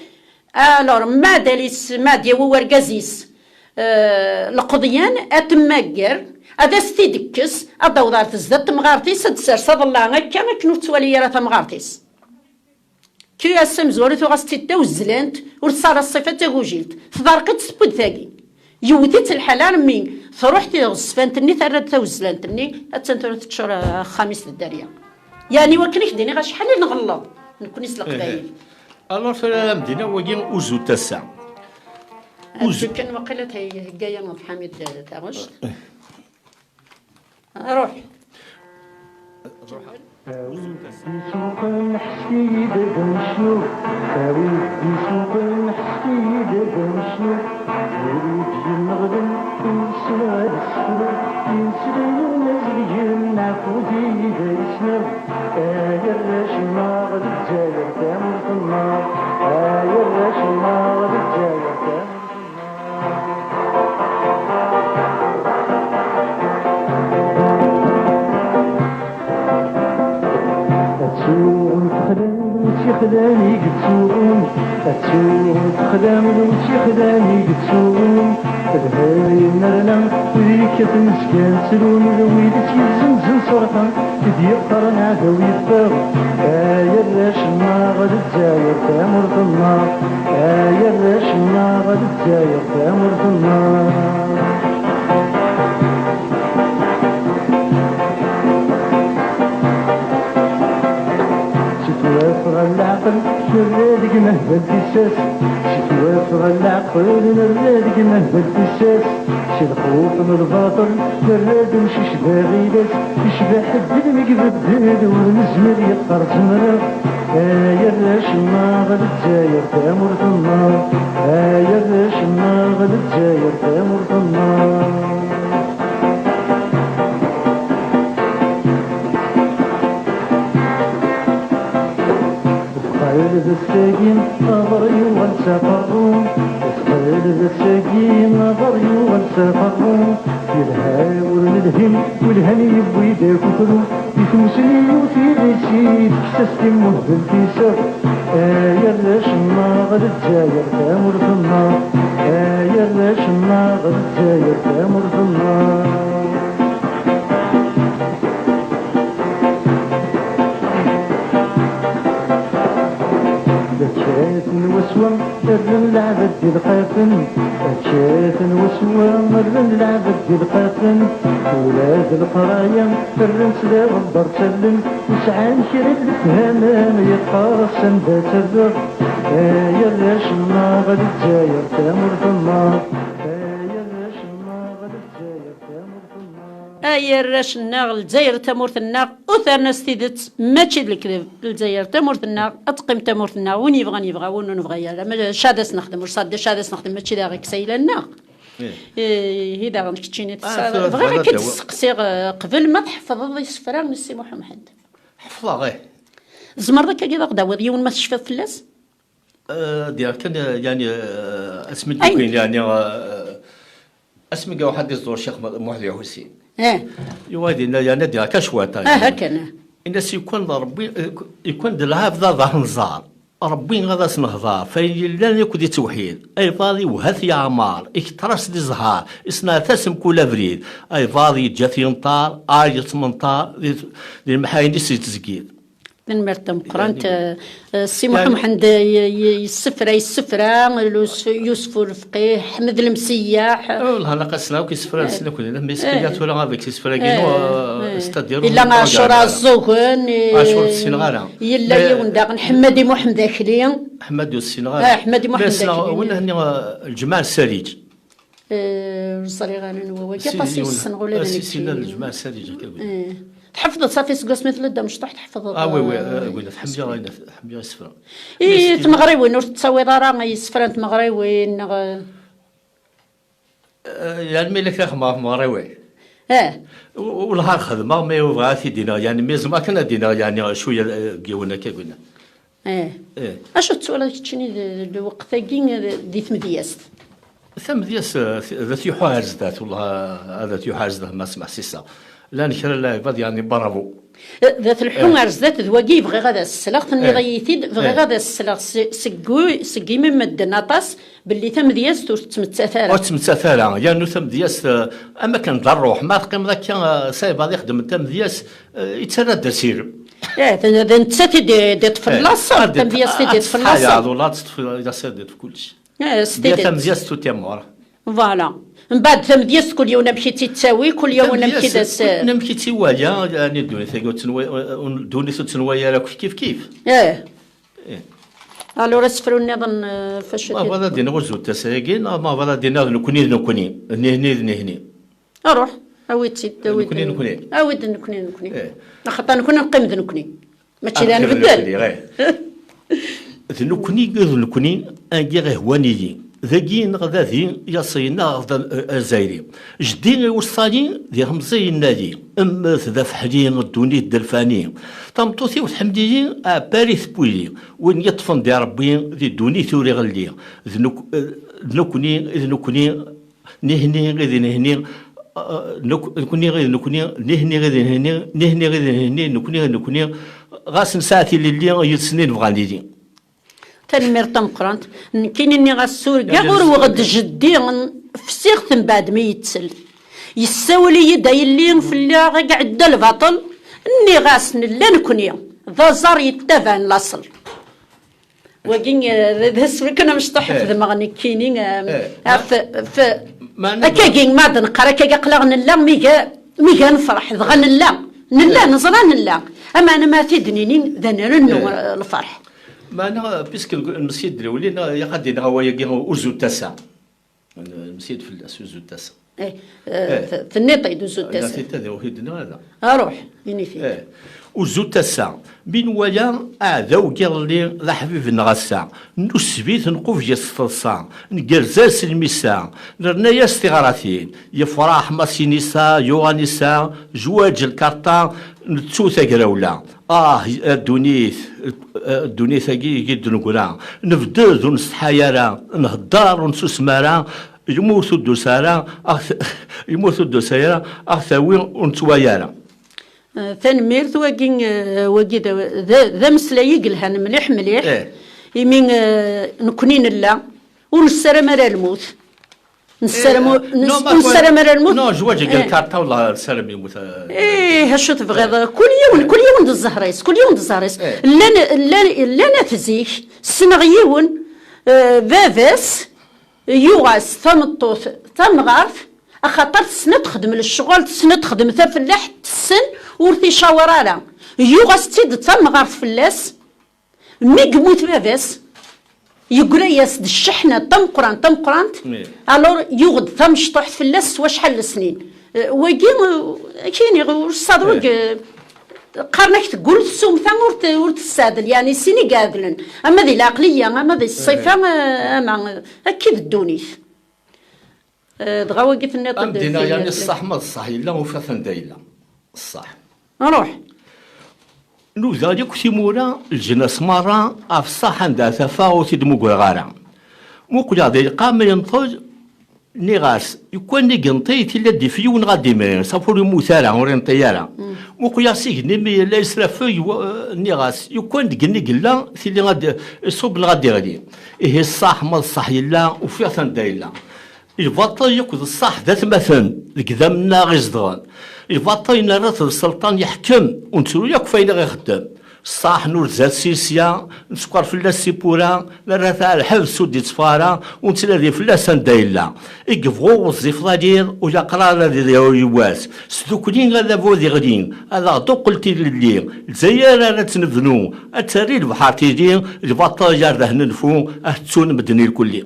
alors, ma d alis, ma d yawi wergaz-is, eh, leqḍyan, ad temmager, ad as-t-id-tekkes, ad d-taweḍ ɣer tezdat temɣart-is, ad d-ters aḍellaɛ akka, akken ur tettwali ara tamɣart-is. Kri ass amezwaru tuɣ-as-tt-id tawezlant, ur tesɛi ara ṣṣifa d tagujilt. Tḍerq-itt tewwi-d tagi. Yewwet-itt lḥal armi truḥ tiɣezfant-nni, terra-d tawezlant-nni, attan tura teččur, eh, axxam-is d dderya. Yeɛni wakken i k-d-iniɣ acḥal i nɣelleḍ, nekkni s Leqbayel. Alors, tura ara m-d-iniɣ wagi uzu n tasa. Uzu. Kan waqila thegga-yaneḍ Ḥamid, eh, taɣect. Ruḥ. A win d-isuqen ḥess-iyi-d ad necnu, a win d-isuqen ḥess-iyi-d ad necnu, wid i d-yenneɣlen ur nesɛi ad sefru, imeslayen azeggen neɛfud-iyi-d ay sneɣ, ay arrac-nneɣ Lezzayer tamurt-nneɣ, ay arrac-nneɣ Lezzayer tamurt-nneɣ. Ad tuɣem texlam, ur tt-ixlan i yettuɣen. Ad tuɣem texlam, ur tt-ixlan i yettuɣen. Lhay n rnan, wid yekkaten zgan ttrun, wid tt-yezzenzen ṣerḥen. I d-yeqqaren aɛdaw yeffeɣ, ay arrac-nneɣ Lezzayer tamurt-nneɣ, ay arrac-nneɣ Lezzayer tamurt-nneɣ. Si twaf ɣer leɛqel, nerra deg mehbal tissas. Si twaf ɣer leɛqel, nerra deg mehbal tissas. Si lxuf n lbaṭel, nerra-d umcic d aɣilas, yecbeḥ ddel mi ibeddel, ur nezmir yeqqar zemreɣ. Ay arrac-nneɣ Lezzayer tamurt-nneɣ, ay arrac-nneɣ Lezzayer tamurt-nneɣ. Tqal d ass-agi, aḍar yuɣal s aqerru. Tqal d ass-agi, aḍar yuɣal s aqerru. Yelha ur nelhi, welhan yewwi-d akukru. Di tmusni yiwet iɣisi, tekkes-as timuhbelt iseɣ. Ay arrac-nneɣ Lezzayer tamurt-nneɣ, ay arrac-nneɣ Lezzayer tamurt-nneɣ. Kkaten waswa, rren leɛbad d ilqafen. Kkaten waswa, rren leɛbad d ilqafen. Ula d leqraya, rran-tt d aɣebbar ttallen. Ur sɛan kra n lefhama, yeqqar-as anda tt-rreɣ. Ay arrac-nneɣ Lezzayer tamurt-nneɣ. Ay arrac-nneɣ Lezzayer tamurt-nneɣ. Ay arrac-nneɣ, Lezzayer tamurt-nneɣ, ur terna s tidet, mačči d lekdeb. Lezzayer tamurt-nneɣ, ad teqqim tamurt-nneɣ, win yebɣan yebɣa, win ur nebɣi ara. Ma ca ad as-nexdem, ur ṣadda ca ad as-nexdem, mačči d aɣ-ikkes ayla-nneɣ. Ih. Ih, i daɣen keččini tesɛiḍ. Tura bɣiɣ ad k-id-steqsiɣ, eh, qbel ma tḥefḍeḍ isefra n Si Muḥ Mḥend. Ḥefḍeɣ, ih. Tzemreḍ akkagi ad aɣ-d-tawiḍ yiwen ma tecfiḍ fell-as? Eh, diɣ kan, eh, yani, eh, asmi d-ukin, yani, eh, asmi i iruḥ ad iẓur Ccix Muḥ Lɛusin. Eh. Yuɣal dinna, yani, diɣ kan cwiṭ, yani. Ah, akken. Ini-as, ikun d Ṛebbi, eh, ikun d lɛebd ad aɣ-nẓer. Ṛebbi ad as-nehḍer, f ayen yellan akk di ttewḥid. Aybaḍ iwha-t yeɛmer, iketter-as di zzher, isneɛt-as mkul abrid. Aybaḍ yeǧǧa-t yenṭer, ar yettmenṭar, di, di lemḥayen-is yettzeggir. Tanemmirt tameqqrant. Eh, eh, Si Muḥ Mḥend, eh, y-, y-, yessefra, yessefra, Lus-, Yusef Ulefqi, Ḥmed Lemseyyaḥ. Oh, lhan aqas-nneɣ akk isefra-nsen akk, mais ce qu'il y a tura avec isefra-agi, eh, c'est-à-dire, illa Ɛacur Ɛeẓẓugen, eh, Ɛacur ur t-ssineɣ ara. Yella yiwen daɣen, Ḥemmadi Muḥend Akli. Ḥemmadi ur t-ssineɣ ara. Eh, Ḥemmadi Muḥend Akli. Win-nni, eh, Lǧemɛa Sariǧ. Eh, ur ẓriɣ ara anwa wagi, aṭas i ssneɣ ula d nekk. Si, si, llan Lǧemɛa Sariǧ akka. Eh. Tḥefḍeḍ safi seg wasmi tella d amecṭuḥ, tḥefḍeḍ. Ah, oui, oui, eh, eh, oui, ḥemmleɣ, ḥemmleɣ isefra. I tmeɣriwin, ur tettawiḍ ara isefra n tmeɣriwin, neɣ? Eh, yani mi la xedmeɣ ɣef tmeɣriwin. Eh. U-, wellah ar xedmeɣ, mi ur bɣiɣ ad t-id-iniɣ, yani mi zemreɣ kan ad d-iniɣ, yani cwiya, eh, deg yiwen akka, wina. Eh. Eh. Acu tettwaliḍ keččini d, d lweqt-agi, eh, di tmedyazt? Tamedyazt, eh, d at yuḥu ar zdat, wellah, ad at yuḥu ar zdat, ma smeḥ sisa. Llan kra n lɛibad, yani, bravo. Eh, d at lḥu ar zdat, d wagi i bɣiɣ ad as-sleɣ, tenniḍ-iyi-t-id, bɣiɣ ad as-sleɣ se-, seg u-, seg imi medden aṭas, belli tamedyazt ur tettmettat ara. Ur tettmettat ara, yernu tamedyazt, eh, am akken d ṛṛuḥ, ma teqqimeḍ akka, eh, s ɛibad ixeddmen tamedyazt, eh, yettarra-d asirem. Eh, d, d nettat i d, d-iṭṭfen laṣel, tamedyazt i d-iṭṭfen laṣel. Ad teṭṭef, ad teṭṭef kullec. Eh, s tidet. Tamedyazt tout est mort. Voilà. Mbeɛd tamedyazt, kul yiwen amek i tt-ittawi, kul yiwen amek i d-as-, kul yiwen amek i tt-iwala, yani ddunit-agi ur tt-nwa-, ddunit ur tt-nwa ara akk kif kif. Eh. Eh. Alors, asefru nniḍen, eh, facu ma bɣiḍ ad d-iniɣ ur zut ass-agi, neɣ ma bɣiḍ ad d-iniɣ d nekni d nekni, d nihni d nihni. Aruḥ, awi-tt-id, awi-d. Nekni, nekni. Awi-d nekni, nekni. Eh. Axaṭer nekni neqqim d nekni. Mačči d anbeddel. Nekni, eh. D nekni, d nekni, agi ihwan-iyi. Dagi neɣ dadi, yaṣi neɣ d, eh, azayri. Jeddi iweṣṣa-yi, d iɣemẓi yenna-yi. Mmet d afeḥli, ddunit d lfani. Tameṭṭut-iw tḥemmel-iyi, aɛebbari tewwi-yi. Win yeṭṭfen di Ṛebbi, di ddunit ur iɣelli. D nek-, eh, d nekni, d nekni, nihni i d nihni, eh, nek-, nekni i d nekni, nihni i d nihni, nihni i d nihni, nekni i d nekni, ɣas nesɛa tilelli yid-sen i nebɣa ad nili. Tanemmirt tameqqrant. Nekkini nniɣ-as s urgaɣ, ur uɣeɣ-d jeddi, fsiɣ-t mbeɛd mi yettell. Yessawel-iyi-d a yelli fell-aɣ i iɛedda lbaṭel, nniɣ-as nella nekni, d aẓar yettabaɛen laṣel. Wagi, eh, d, d asefru kan amecṭuḥ i xedmeɣ nekkini, eh, ɣef, f-, akkagi, ma d-neqqar akkagi, aql-aɣ nella, mi ga, mi ga nefreḥ, dɣa nella. Nella, neẓra nella. Ameɛna ma t-id-nini, d anrennu, eh, lferḥ. Meɛna, puisque lmesya d-rewlin, eh, yaq ad d-iniɣ awayagi ur zut ass-a. Lmesya d fell-as, ur zut ass-a. Eh, eh, t-, tenniḍ-t-id, ur zut ass-a. Tenniḍ-t-id, ur t-id-nniɣ ara. Aruḥ, ini-t-id. Eh, ur zut ass-a. Mi nwala aɛdaw n yiḍelli d aḥbib-nneɣ ass-a. Nuseb-it, nqubel-as s teḍsa. Ngerrez-as lmissa. Nerna-yas tiɣratin. Yefreḥ Masinisa, yuɣal nisa, zwaǧ lkarṭa, nettu tagrawla. Ah, a ddunit, a ddunit-agi i d-neggra. Nebded ur nsetḥay ara, nhedder ur nsusem ara, lmut ur d-tusi ara, a ɣ-t-, lmut ur d-tusi ara, a ɣ-tawi ur nettwali ara. Eh, tanemmirt, wagi, eh, wagi d, d, d ameslay i yelhan mliḥ, mliḥ. Eh. Imi, eh, nekkni nella, ur nessaram ara lmut. Nessaram, eh, ur, non, ness-, ur nessaram ara lmut. Non, zwaǧ deg lkarṭa, wallah, nessaram yemmut, eh. Eh, acu tebɣiḍ? Eh. Kul yiwen, eh, kul yiwen d zzher-is, kul yiwen d zzher-is. Eh. Llan, llan, llan at zik, ssneɣ yiwen, eh, baba-s, yuɣ-as tameṭṭut tamɣart, axaṭer tessen ad texdem lecɣal, tessen ad texdem tafellaḥt, tessen, ur t-icawer ara. Yuɣ-as-tt-id d tamɣart fell-as. Mi yemmut baba-s, yeggra-yas-d cceḥna tameqqrant, tameqqrant, alors yuɣ-d tamecṭuḥt fell-as s wacḥal n lesnin. Eh, wagi, eh, akka i iniɣ, ur ssaḍ wagi, eh, qqaren-ak teggul tsumta ur t-, ur tesseɛdel, yeɛni sin i iɛedlen, ama di lɛeqliya, ama di ṣṣifa, eh, ama, eh, akka i d ddunit. Eh, dɣa wagi tenniḍ-d. Am d-iniɣ, yeɛni, ṣṣeḥ ma d ṣṣeḥ yella, ufiɣ-t anda yella. Ṣṣeḥ. Ruḥ. Nudaɣ yakk timura, leǧnas merra, ɣef ṣṣeḥ anda tafeɣ ur t-id-mmugreɣ ara. Muqleɣ di lqam yenṭel, nniɣ-as, lukan i yenṭel, tili ad d-yif yiwen neɣ ad d-imri, sauf ur yemmut ara, ur yenṭel ara. Mm. Muqleɣ s igenni mi yella yesrafeg, wa-, nniɣ-as, lukan deg igenni yella, tili ad d-, iṣubb neɣ ad d-iɣli. Ihi ṣṣeḥ, ma d ṣṣeḥ yella, ufiɣ-t anda yella. Lbaṭel yakk d ṣṣeḥ d atmaten, deg idammen-nneɣ i zedɣen. Lbaṭel nerra-t d sselṭan yeḥkem, ur nettru yakk f ayen i ɣ-ixeddem. Ṣṣaḥ nurza-t si sya, neskeṛ fell-as si pura, nerra-t ar lḥebs ur d-itteffeɣ ara, ur nettladi fell-as anda yella. I yebɣu uẓẓif d aliḍ, ur yaqra ara ad iḍyaw yiwwas. S tdukli adabu ad iɣli, ad aɣ-d-uqqel tilelli. Lezzayer ara tt-nebnu, ad terri lebḥer tili, lbaṭel gar d ahnenfu, ad t-ttun medden irkelli.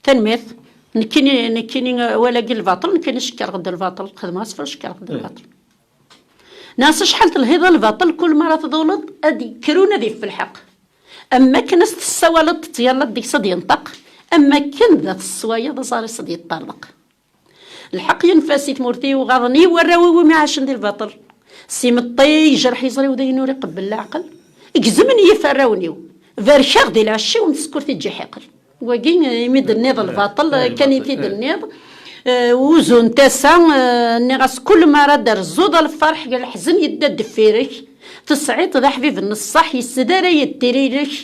Tanemmirt. Nekkini, nekkini, eh, walagi lbaṭel, nekkini cekkreɣ-d lbaṭel, xedmeɣ asefru cekkreɣ-d lbaṭel. Nniɣ-as acḥal telhiḍ a lbaṭel, kul mi ara tḍuleḍ, ad d-yekker unadi ɣef lḥeqq. Am wakken as-tessawaleḍ, tettyallaḍ deg-s ad yenṭeq, am wakken d at-tesswayeḍ, aẓar-is ad yeṭṭerḍeq. Lḥeqq yenfa si tmurt-iw, ɣaḍen-iyi warraw-iw imi ɛacen di lbaṭel. S imeṭṭi yejreḥ yeẓri-w d ayen ur iqebbel leɛqel. Gezmen-iyi iferrawen-iw, barkeɣ di lɛecc-iw, meskurt iǧǧa ḥiqel. Wagi, eh, imi d-tenniḍ lbaṭel, eh, kan i t-id-tenniḍ, eh, uzu n tasa, eh, nniɣ-as kul mi ara d-terzuḍ a lferḥ, leḥzen yedda deffir-k, tesɛiḍ d aḥbib n ṣṣeḥ, yesdaray-d tiririt.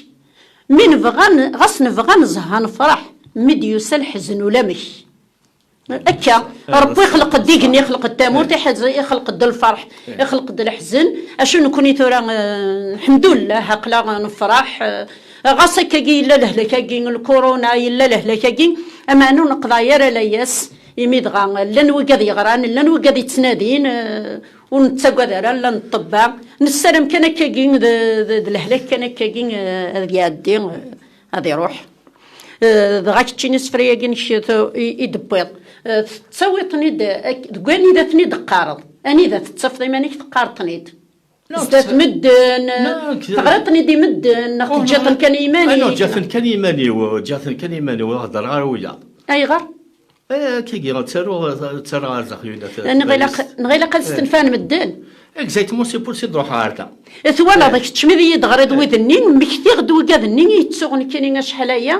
Mi nebɣa n-, ɣas nebɣa nezha nefreḥ, mi d-yusa leḥzen ulamek. Akka, Rebbi ixleq-d igenni, ixleq-d tamurt, iḥez-, ixleq-d lferḥ, ixleq-d leḥzen. Acu nekni tura, eh, lḥemdullah, aql-aɣ nefreḥ, eh, ɣas akkagi yella lehlak-agi, lkuruna yella lehlak-agi, ameɛna ur neqḍeɛ ara layas, imi dɣa llan wigad yeɣran, llan wigad yettnadin, eh, ur nettagad ara, llan ṭṭebba, nessaram kan akkagi d, d, d lehlak kan akkagi, eh, ad iɛeddi, eh, ad iruḥ. Eh, dɣa keččini asefra-agi-inek i, i d-tewwiḍ, eh, tettawiḍ-ten-id ak-, deg wanida ten-id-teqqareḍ? Anida tettafeḍ iman-ik teqqareḍ-ten-id? Zdat medden, teɣriḍ-ten-id i medden, neɣ teǧǧiḍ-ten kan i yiman-ik? Ǧǧiɣ-ten kan i yiman-iw, ǧǧiɣ-ten kan i yiman-iw, ur heddreɣ ara wiyaḍ. Ayɣer? Eh, akkagi, ttaruɣ, ttaruɣ ar daxel. Neɣ ilaq, neɣ ilaq ad stenfan medden. Exactement, c'est pour ça i d-ruḥeɣ ɣer da. Twalaḍ, kečč mi d iyi-d-ɣriḍ wid-nni, mmektiɣ-d wigad-nni i yettuɣ nekkini acḥal aya,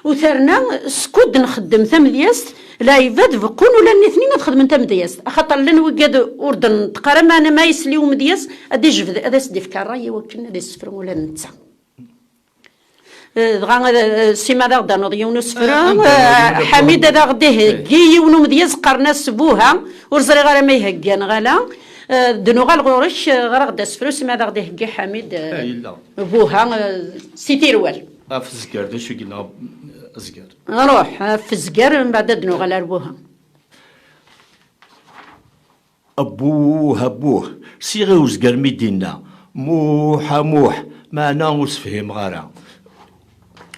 u terna skud nxeddem tamedyazt, lɛibad beqqun ula d nitni ad xedmen tamedyazt, axaṭer llan wigad ur d-nenṭeq ara, ma, ma yesli umedyaz ad ijbed, ad as-d-ifk ṛṛay i wakken ad isefru ula d netta. Eh, dɣa, eh, sima ad aɣ-d-ternuḍ yiwen usefru, ah, eh, Ḥamid ad aɣ-d-iheggi yiwen umedyaz qqaren-as Buha, ur ẓriɣ ara ma ihegga neɣ ala. Eh, d-nuɣal ɣur-k, eh, ɣer-aɣ-d asefru, sima ad aɣ-d-iheggi Ḥamid, eh, Buha, eh, si Tirwal. Ɣef Zger, d acu i yenna Zger? Ruḥ, ɣef Zger, mbeɛd ad d-nuɣal ar Buha. Abbuh, abbuh, siɣ i uzger mi d-inna, Muḥ, a Muḥ, meɛna ur s-fhimeɣ ara.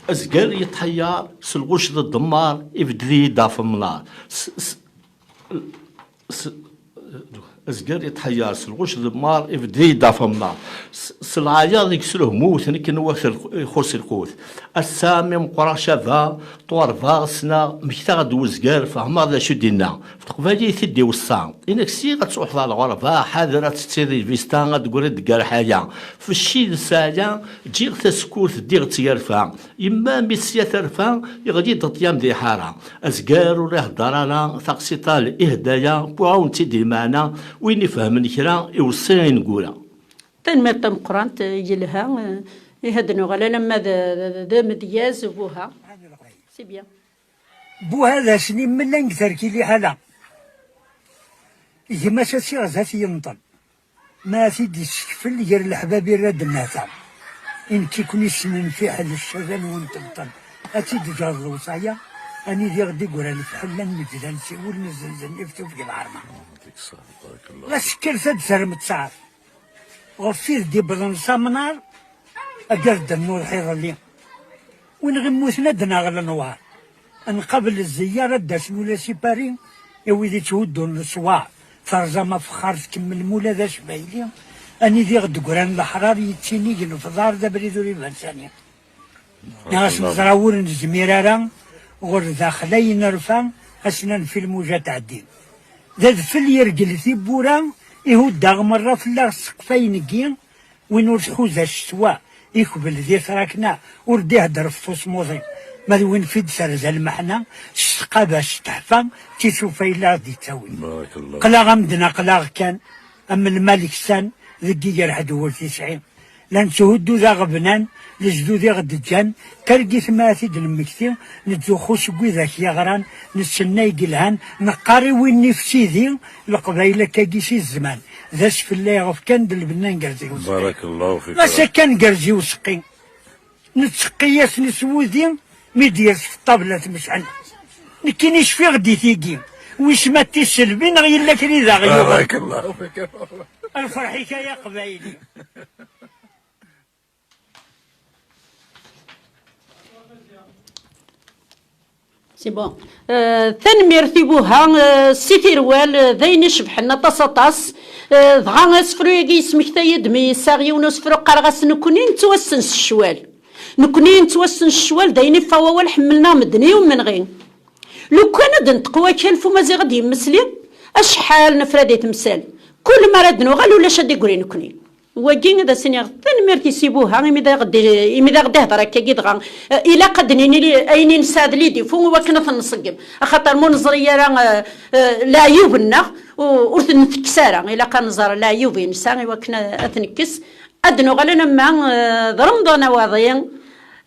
Azger yettḥeyyaṛ, s lɣuc d ddemmar, ibedd-iyi-d ɣef umnar. S, s, s, azger yettḥeyyaṛ, s lɣuc d ddemmar, ibedd-iyi-d ɣef umnar. S, s lɛayaḍ i yesruhmut, nekk nwiɣ-t lqu-, ixuṣ lqut. Ass-a mi meqqreɣ cabeɣ, ṭwarbeɣ, ssneɣ, mmektaɣ-d uzger, fehmeɣ d acu d-inna. F teqbaylit i d-iweṣṣa, inek siɣ ad truḥeḍ ɣer lɣerba, ḥader ad tettiḍ i lvista, ad d-tegriḍ deg rrḥaya. F cci d ssaɛya, ǧǧiɣ tasekkurt, ddiɣ d tgerfa. Yemma mi tesla terfa, yeɣli-d ṭṭyam di lḥara. Azger ur ihedder ara, taqsiṭ-a l-, iheddaya, wwiɣ-awen-tt-id di lmeɛna, win ifehmen kra, iweṣṣi ineggura. Tanemmirt tameqqrant, eh, yelha, eh, ihi ad nuɣal alamma d, d, d amedyaz Buha. C'est bien. Buha d asen immella deg terkili ḥala. Gma-s asiɣ zdat yenṭel. Ma a t-id-yessekfel gar leḥbab irra-d nnata. I nekk i ken-issnen fiḥel ccada-nwen tebṭel. Ad tt-id-teǧǧeḍ lewṣaya, anida i ɣ-d-iggra lefḥel, ad nmeǧǧed ad nsiwel, nezzenzen iftuf deg lɛerma. Ɣas kkret ad d-terrem ttaɛf. Ɣef i d-iwwḍen s amnar, agar d-nnuḍeḥ iḍelli. Win ɣ-immuten ad d-naɣ lenwar. Ad nqabel zziyaṛ, ad d-asen ula si Paris, i wid itthuddun leṣwaṛ. Terẓam afexxar, tkemmlem ula d acbayli. Anida i ɣ-d-ggran leḥṛaṛ, yettinigen fḍar, d abrid ur iban sani. Nniɣ-as neẓra ur nezmir ara, ɣur daxel ay nerfa, ass-n ad nfi lmuja tɛeddi. D adfel yergel tiwwura, ihudd-aɣ merra fell-aɣ sseqf ay neggi, win ur tḥuza ccetwa, ikbel di trakna, ur d-ihedder ɣef tusmuḍi. Ma d win fi d-terza lmeḥna, s tqabact teḥfa, d tisufa yella ɣ-d-ittawin. Barakallah. Aql-aɣ am d-naql-aɣ kan, am lmal ksan, deg iger ḥedd ur t-isɛi. La netthuddu d aɣebnan, lejdud i ɣ-d-ǧǧan, targit ma ad t-id-nemmekti, nettzuxxu seg widak yeɣran, nessennay deg lhan, neqqar i win-nni f sidi, Leqbayel akkagi si zzman, d asfel ay ɣef kan d lbenna n Gerzi Useqqi. Barakallahu fik. Mas akka n Gerzi Useqqi, netteqqi-yasen s wudi, mi d-yers f ṭṭabla tmecḥen. Nekkini cfiɣ-d i tigi, wis ma d tiselbi neɣ yella kra i d aɣ-yuɣen. Barakallahu fik. Lferḥ-ik ay aqbayli. C'est bon. Euh, tanemmirt i Buha, euh, si Tirwal, euh, d ayen icebḥen aṭas, aṭas. Euh, dɣa asefru-agi yesmektay-d mi yessaɣ yiwen usefru, qqareɣ-as: "Nekkni nettwassen s ccwal. Nekkni nettwassen s ccwal, d ayen iffeɣ wawal, ḥemmlen-aɣ medden i umenɣi." Lukan ad d-nenṭeq wakal f umaziɣ ad d-yemmesli, acḥal nefra di temsal. Kul mi ara d-nuɣal, ulac ad d-iggri nekkni. Wagi ad as-iniɣ tanemmirt i Si Buha, imi d aɣ-d-, imi d aɣ-d-ihder akkagi dɣa. Eh, ilaq ad d-nini li-, ayen i nesɛa d les défauts i wakken ad ten-nṣeggem. Axaṭer ma ur neẓri ara, eh, eh, leɛyub-nneɣ, u-, ur ten-ntekkes ara. Ilaq ad nẓer leɛyub i nesɛa i wakken a-, ad t-nekkes. Ad d-nuɣal alamma, eh, d Remḍan Awaḍi,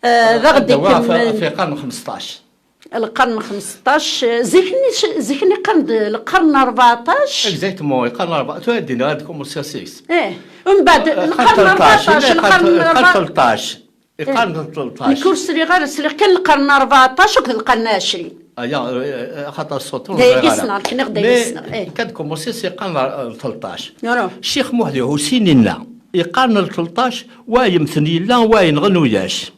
eh, d aɣ-d-ikemmel. Ɣef iqarn xmesṭac. Lqern xmesṭac, zik-nni, zik-nni qqaren-d lqern rbeɛṭac. Exactement, iqqaren rbeɛṭac. Tura ad d-iniɣ ad commencer seg-s. Eh, mbeɛd, eh, lqern rbeɛṭac, lqern, lqern rbeɛṭac. Iqqaren-d tleṭṭac. Nekk ur sliɣ ara, sliɣ kan lqern rbeɛṭac akked lqern ɛecrin. Aya, eh, eh, xaṭer ṣṣut ur ẓriɣ ara. Dayagi ssneɣ, nekk niɣ dayagi ssneɣ. Mais, eh, kan commencer s iqqaren, eh, tleṭṭac. Ccix Muḥ Lḥusin inna, iqqaren tleṭṭac, wa yemten yella, wa yenɣen ulac.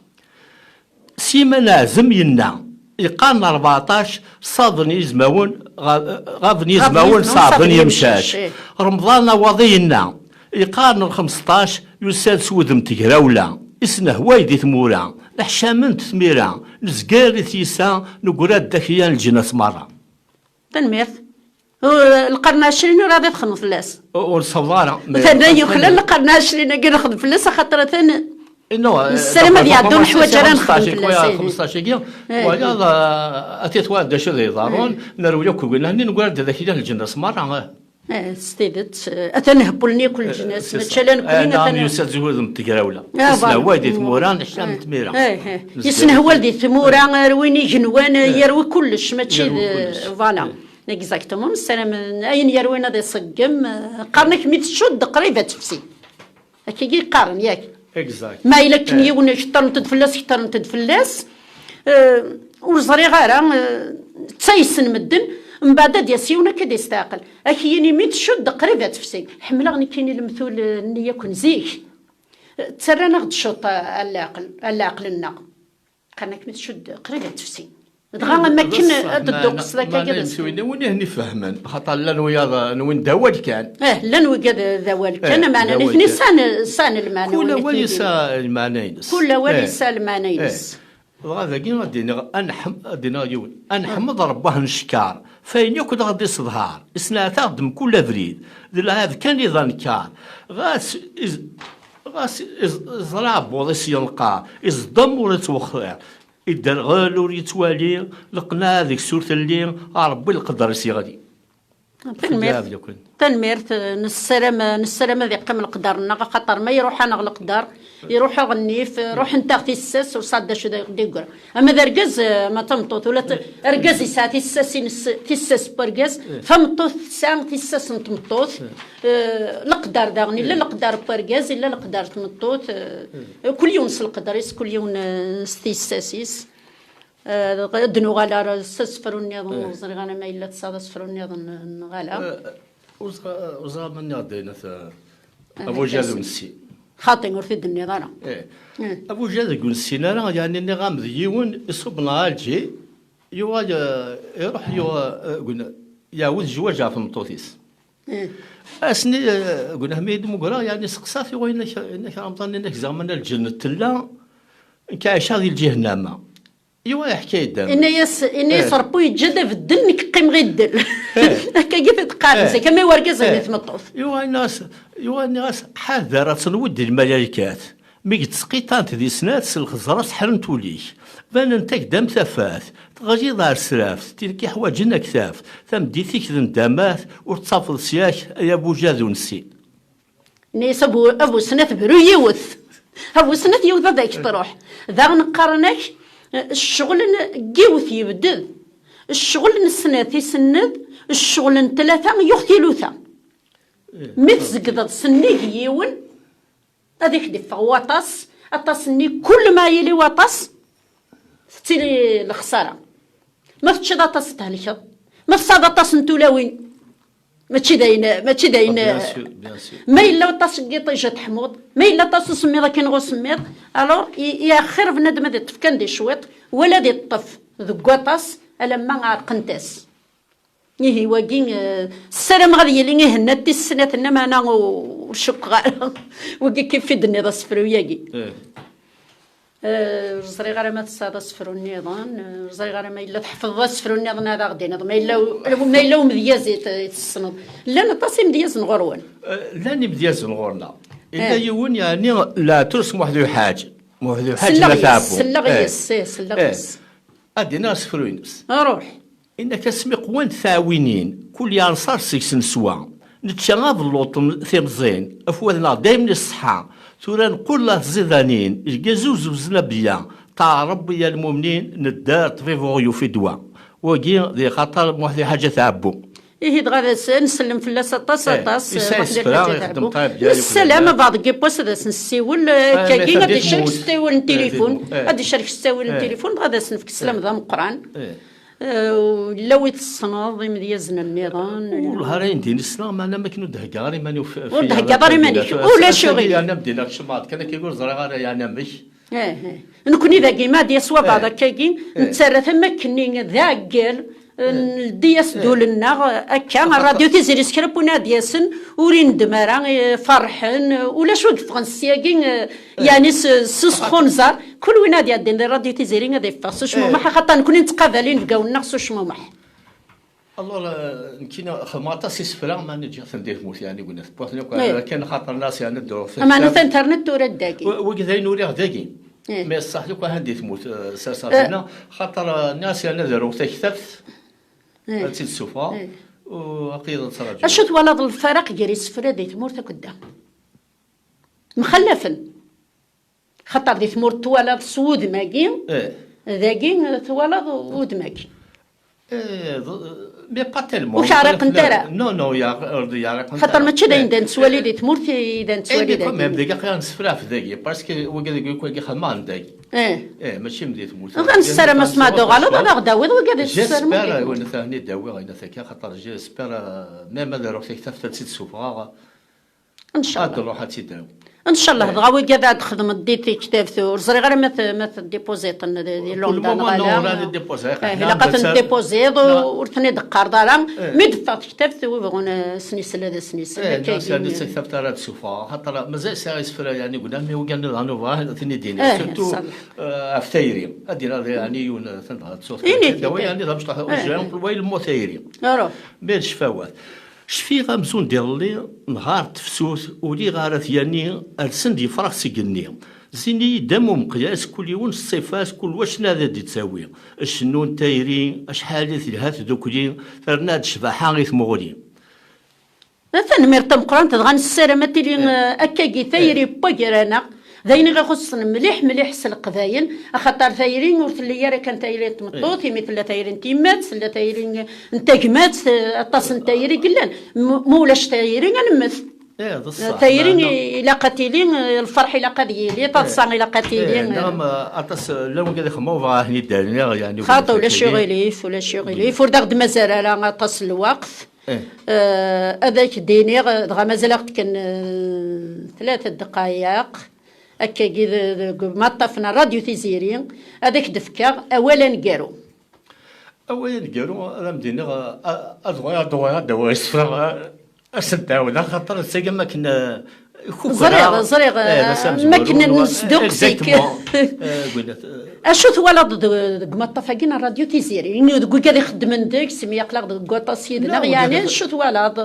Siman Ɛzem yenna, iqqaren rbeɛṭac, ṣaden yizmawen, ɣa-, ɣaben yizmawen, ṣaden yemcac. Remḍan Awaḍi yenna, iqqaren xmesṭac, yusa-d s wudem n tegrawla, isnehway di tmura, neḥcament tmira, nezger i tyisa, negra-d d akya n leǧnas merra. Tanemmirt. Uh, lqern ɛecrin ur ɛad ad xedmeɣ fell-as. Ur, ur nessaweḍ ara. Atan yuklal lqern ɛecrin-agi nexdem fell-as, axaṭer atan nessaram ad iɛeddu leḥwaǧ ara nexdem fell-as. Xmesṭac-agi, wayeḍ, uh, ad t-twaɛed d acu d iḍarrun, nerwi akk win-nni, negra-d d akya n leǧnas merra. Eh, s tidet, eh, atan hewwlen yakk leǧnas, mačči ala nekkni, atan yusa-d s wudem n tegrawla. Isnehway di tmura, neḥcam tmira. Yesnehwal di tmura, rwin igenwan, yerwi kullec, mačči d, voilà. Exactement, nessaram ayen yerwin ad iṣeggem, eh, qqaren-ak mi tcudd qrib ad tefsi. Akkagi i qqaren, yak? Exact. Ma yella akken yiwen keṭṭrent-d fell-as, keṭṭrent-d fell-as, eh, ur ẓriɣ ara, eh, ttaysen medden, mbeɛd ad d-yas yiwen akka ad yesteɛqel. Ad k-yini mi tcudd qrib ad tefsi. Ḥemmleɣ nekkini lemtul-nni yakk n zik. Eh, ttarran-aɣ-d ccuṭ, eh, a leɛqel, a leɛqel-nneɣ. Qqaren-ak mi tcudd qrib ad tefsi. Dɣa am akken ad d-tedduqes d akka. Win i hen-ifehmen, xaṭer llan wiyaḍ n win d awal kan. Eh, llan wigad d awal kan, eh, ameɛna nitni sɛan, sɛan lmeɛna. Kul awal yesɛa lmeɛna-ines. Kul awal yesɛa lmeɛna-ines. Dɣa dagi ad d-iniɣ, ad neḥm-, ad d-iniɣ yiwen, ad neḥmed Rebbi ad neckeṛ f ayen yakk d aɣ-d-iseḍhar, isneɛt-aɣ-d mkul abrid, d lɛahed kan i d anekkar. Ɣas iz-, Ɣas iẓ-, iẓra aɛebbuḍ-is yenqer, iẓeddem ur ittwexxir, idderɣel ur yettwali, leqnaɛ deg-s ur telli, a Ṛebbi leqder-is yeɣli. Tanemmirt. Tanemmirt, nessaram, nessaram ad iqqim leqder-nneɣ, axaṭer ma iruḥ-aneɣ leqder, iruḥ-aɣ nnif, ruḥent-aɣ tissas, ur sɛad d acu d-, d-yeggran. Ama d argaz, eh, ma d tameṭṭut, ula d, eh, argaz yesɛa tissas-ines, tissas n wergaz, eh, tameṭṭut tesɛa tissas n tmeṭṭut. Eh, leqder daɣen, illa leqder n wergaz, illa leqder n tmeṭṭut, eh, kul yiwen s leqder-is, kul yiwen, eh, s tissas-is. Eh, ad d-nuɣal ar s asefru nniḍen, ur ẓriɣ ara ma yella tesɛiḍ asefru nniḍen neɣ ala. Eh, ur ẓra-, ur ẓriɣ ma nniɣ-d ayen at, eh, Abujad ur nessin. Xaṭi, ur t-id-tenniḍ ara. Eh. Eh. Abujad ur nessin ara, yeɛni nniɣ-am d yiwen iṣubben ɣer Alǧi, yuɣal, eh, iruḥ, yuɣ-, eh, gn-, yeɛwed zzwaǧ ɣef tmeṭṭut-is. Eh. Asni, eh, gn-, mi d-mmugreɣ, yeɛni seqsaɣ-t, yuɣ, yenna-k, yenna-k Remḍan, yenna-k zeɛma lǧennet tella, nekk ɛiceɣ di lǧihennama. Iwa iḥka-yi-d am. Inna-yas, inna-yas Ṛebbi yeǧǧa-d abeddel, nekk qqimeɣ i ddel. Eh. Akkagi i t-qqaren zik, ama i wergaz, ama i tmeṭṭut. Iwa nniɣ-as, iwa nniɣ-as, ḥader ad tenwiḍ di lmalaykat. Mi yettseqiṭant di snat, s lxeẓra seḥrent ul-ik. Banent-ak-d am tafat, teɣliḍ ar sraft, tin k-iḥwaǧen ad k-taf. Tameddit-ik d ndamat, ur tettafeḍ syak, ay abujad ur nessin. Inna-yas abu, abu snat bru yiwet. Ha bu snat yiwet ad ak-truḥ. Daɣen qqaren-ak, eh, ccɣel n yiwet yebded, ccɣel n snat isenned, ccɣel n tlata yuɣ tiluta. Mi tzegdeḍ sennig yiwen, ad ak-d-iffeɣ waṭas, aṭas-nni, kul ma yili waṭas, tettili lexsara. Ma teččiḍ aṭas, thelkeḍ. Ma tesɛiḍ aṭas n tulawin, mačči d ayen, mačči d ayen. Ah, bien sûr, bien sûr. Ma yella aṭas n yiṭij ad teḥmuḍ, ma yella aṭas n usemmiḍ akken ɣer usemmiḍ, alors, i, i axir bnadem ad iṭṭef kan di cwiṭ, wala ad iṭṭef deg waṭas, alamma ɛerqent-as. Ihi, wagi, eh, ssarameɣ ad yili ihenna tis snat-nni, meɛna ur, ur cukkeɣ ara. Wagi kif i d-tenniḍ asefru-yagi. Eh. Eh, ur ẓriɣ ara ma tesɛiḍ asefru nniḍen, eh, ur ẓriɣ ara ma yella tḥefḍeḍ asefru nniḍen ad aɣ-d-tiniḍ, ma yella u-, ma yella umedyaz i t-, i tessneḍ. Llan aṭas imedyazen ɣur-wen. Eh, llan imedyazen ɣur-neɣ. Yella yiwen, yeɛni, Laɛtrus Muḥ d Uḥaǧ. Muḥ d Uḥaǧ n At Ɛebbu. Selleɣ yes, eh, selleɣ yes. Ad d-iniɣ asefru-ines. Ruḥ. Inna-k asmi qwant tɛawinin, kul yansar seg-s neswa. Nečča abelluṭ n timẓin, afwad-nneɣ daymen iṣeḥḥa. Tura neqqel ar tẓidanin, lgaz uzewzen abeyya. Ṭaɛa Rebbi ya lmumnin, nedder ṭbib ur yufi ddwa. Wagi di xaṭer Muḥ di Ḥaǧa Tɛebbu. Ihi dɣa d as-, nsellem fell-as aṭas, eh, aṭas, yesɛa Muḥ di isefra, Ḥaǧa Tɛebbu. Nessalam abaɛḍ n yiwwas ad as-nessiwel, eh, akkagi ad d-icerk s ttawil n tilifun, eh, ad d-icerk s ttawil n tilifun, dɣa ad as-nefk sslam d ameqqran. Eh. Eh, yella wi tessneḍ, imedyazen nniḍen? Wellah ara yen-d-ini ssneɣ, meɛna am akken ur d-heggaɣ ara iman-iw f-, ur d-heggaɣ ara iman-iw. Ulac aɣilif. Yerna am d-iniɣ kecmeɣ-d kan akka, ur ẓriɣ ara yeɛni amek. Eh, eh. Nekkni dagi, ma ad yas wabaɛḍ, eh, akkagi, eh, nettarra-t am akkenni d aɛeggal, eh, eh, nleddi-yas-d ul-nneɣ, eh, akka, axaṭer rradyu Tiziri s kra n win ad d-yasen, ur indem ara, eh, ferḥen, eh, ulac wi yeffɣen ssyagi, eh, yeɛni s, s usxunẓer, kul win ad iɛeddin di rradyu Tiziri ad iffeɣ s ucmumeḥ, eh, axaṭer nekkni nettqabal inebgawen-nneɣ s ucmumeḥ. Alors, eh, nekkini xedmeɣ aṭas isefra, ma ǧǧiɣ-ten di tmurt, yeɛni, gnet. Kan xaṭer nniɣ-as, yeɛni, ad d-ruɣ taktabt. Ameɛna internet tura dagi. Wa-, wagi d ayen uriɣ dagi. Eh. Mais ṣṣeḥ akk ahan di tmurt, eh, serseɣ dinna, xaṭer, eh, nniɣ-as, yeɛni, ad d-ruɣ taktabt, eh, ad tt-id-ssufɣeɣ, eh, u aql-i ad ttṛaǧuɣ. Acu twalaḍ lfaraq gar isefra di tmurt akked da? Mxallafen. Xaṭer di tmurt twalaḍ s wudem-agi, eh, dagi twalaḍ udem-agi. Eh, d-, mais pas tellement. Ur k-ɛriqent ara? Non, non, yeɛriqent ara. Xaṭer mačči d ayen da nettwali di tmurt i da nettwali dagi. Eh, mais quand même, dagi aql-aɣ nessefra ɣef dagi, parce que wagi dagi akk agi xedmeɣ-t dagi. Eh. Eh, mačči am di tmurt. Dɣa nessaram asma ad d-tuɣaleḍ, ad aɣ-d-tawiḍ wagi ad tessarem. J'espère, win ad ten-id-awiɣ, ayen akka, xaṭer j'espère, euh, même ad aruɣ taktabt ad tt-id-ssufɣeɣ. Ncallah. Ad nruḥ ad tt-id-nawi. Ncallah, eh, dɣa wigi ad, ad xedmeḍ di tektabt, ur ẓriɣ ara ma t-, ma teddipuziḍ-ten di, di London neɣ ala. Ur ara niddipuziḍ, eh, ilaq ad ten-teddipuziḍ, ur ten-id-teqqareḍ ara. Eh. Mi d-teffeɣ tektabt, wi bɣun, eh, ad sen-isel, ad sen-isel. Eh, akka i d-nniɣ. Taktabt ara d-ssufɣeɣ, xaṭer mazal sɛiɣ isefra, yeɛni, gna, mi wigi nniḍen ur bɣiɣ ad ten-id-iniɣ. Eh, surtout, eh, ɣef tayri. Ad d-iniɣ, yeɛni, yiwen, eh, tanda ad tsuɣ. Ini-t, yeɛni, d amecṭuḥ, eh, eh, wa yelmu tayri. Ruḥ. Mi d ccfawat. Cfiɣ amzun d iḍelli, nehar tefsut, uliɣ ara t-yani, rsen-d yefrax seg igenni. Zzin-iyi-d am umeqyas, kul yiwen s ṣṣifa-s, kul wa cna ad d-ittawi. Cnu n tayri, acḥal i telha tdukli, terna-d ccbaḥa i tmuɣli. Tanemmirt tameqqrant, dɣa nessaram ad tili, eh, eh, akkagi tayri n wagar-aneɣ. D ayen i ɣ-ixuṣṣen mliḥ, mliḥ s Leqbayel, axaṭer tayri ur telli ara kan tayri n tmeṭṭut, imi tella tayri n tyemmat, tella tayri n, n tagmat, eh, aṭas n tayri i yellan. M-, ma ulac tayri, ad nemmet. Eh, d ṣṣeḥ, tayri meɛna ilaq ad tili, eh, lferḥ ilaq ad yili, taḍsa ilaq ad tili, eh, eh. Nniɣ-am, eh, aṭas, eh, llan wigad ixemmen, ur bɣiɣ ad ten-id-rniɣ, yeɛni, xaṭi, ulac aɣilif, ulac aɣilif. Ur d aɣ-d-mazal ara aṭas n lweqt. Eh. Eh, ad ak-d-iniɣ, eh, dɣa mazal-aɣ-d kan, eh, tlata ddqayeq. Akkagi de-, deg umaṭṭaf n Radyu Tiziri, ad ak-d-fkeɣ awal aneggaru. Awal aneggaru, ad am-d-iniɣ, a-, ad uɣaleɣ, ad uɣaleɣ, ad d-awiɣ isefra, a, ad sen-d-ɛawdeɣ, axaṭer d tagi am akken, a, kukra. Ẓriɣ, ẓriɣ, eh, d ass amezwaru, am akken nesduqes-ik. Exactement. Eh, gwinnat, eh. Acu twalaḍ de-, deg umaṭṭaf-agi n Radyu Tiziri? Inu deg wigad ixeddmen deg-s, imi aql-aɣ deg waṭas yid-neɣ, yeɛni, acu twalaḍ?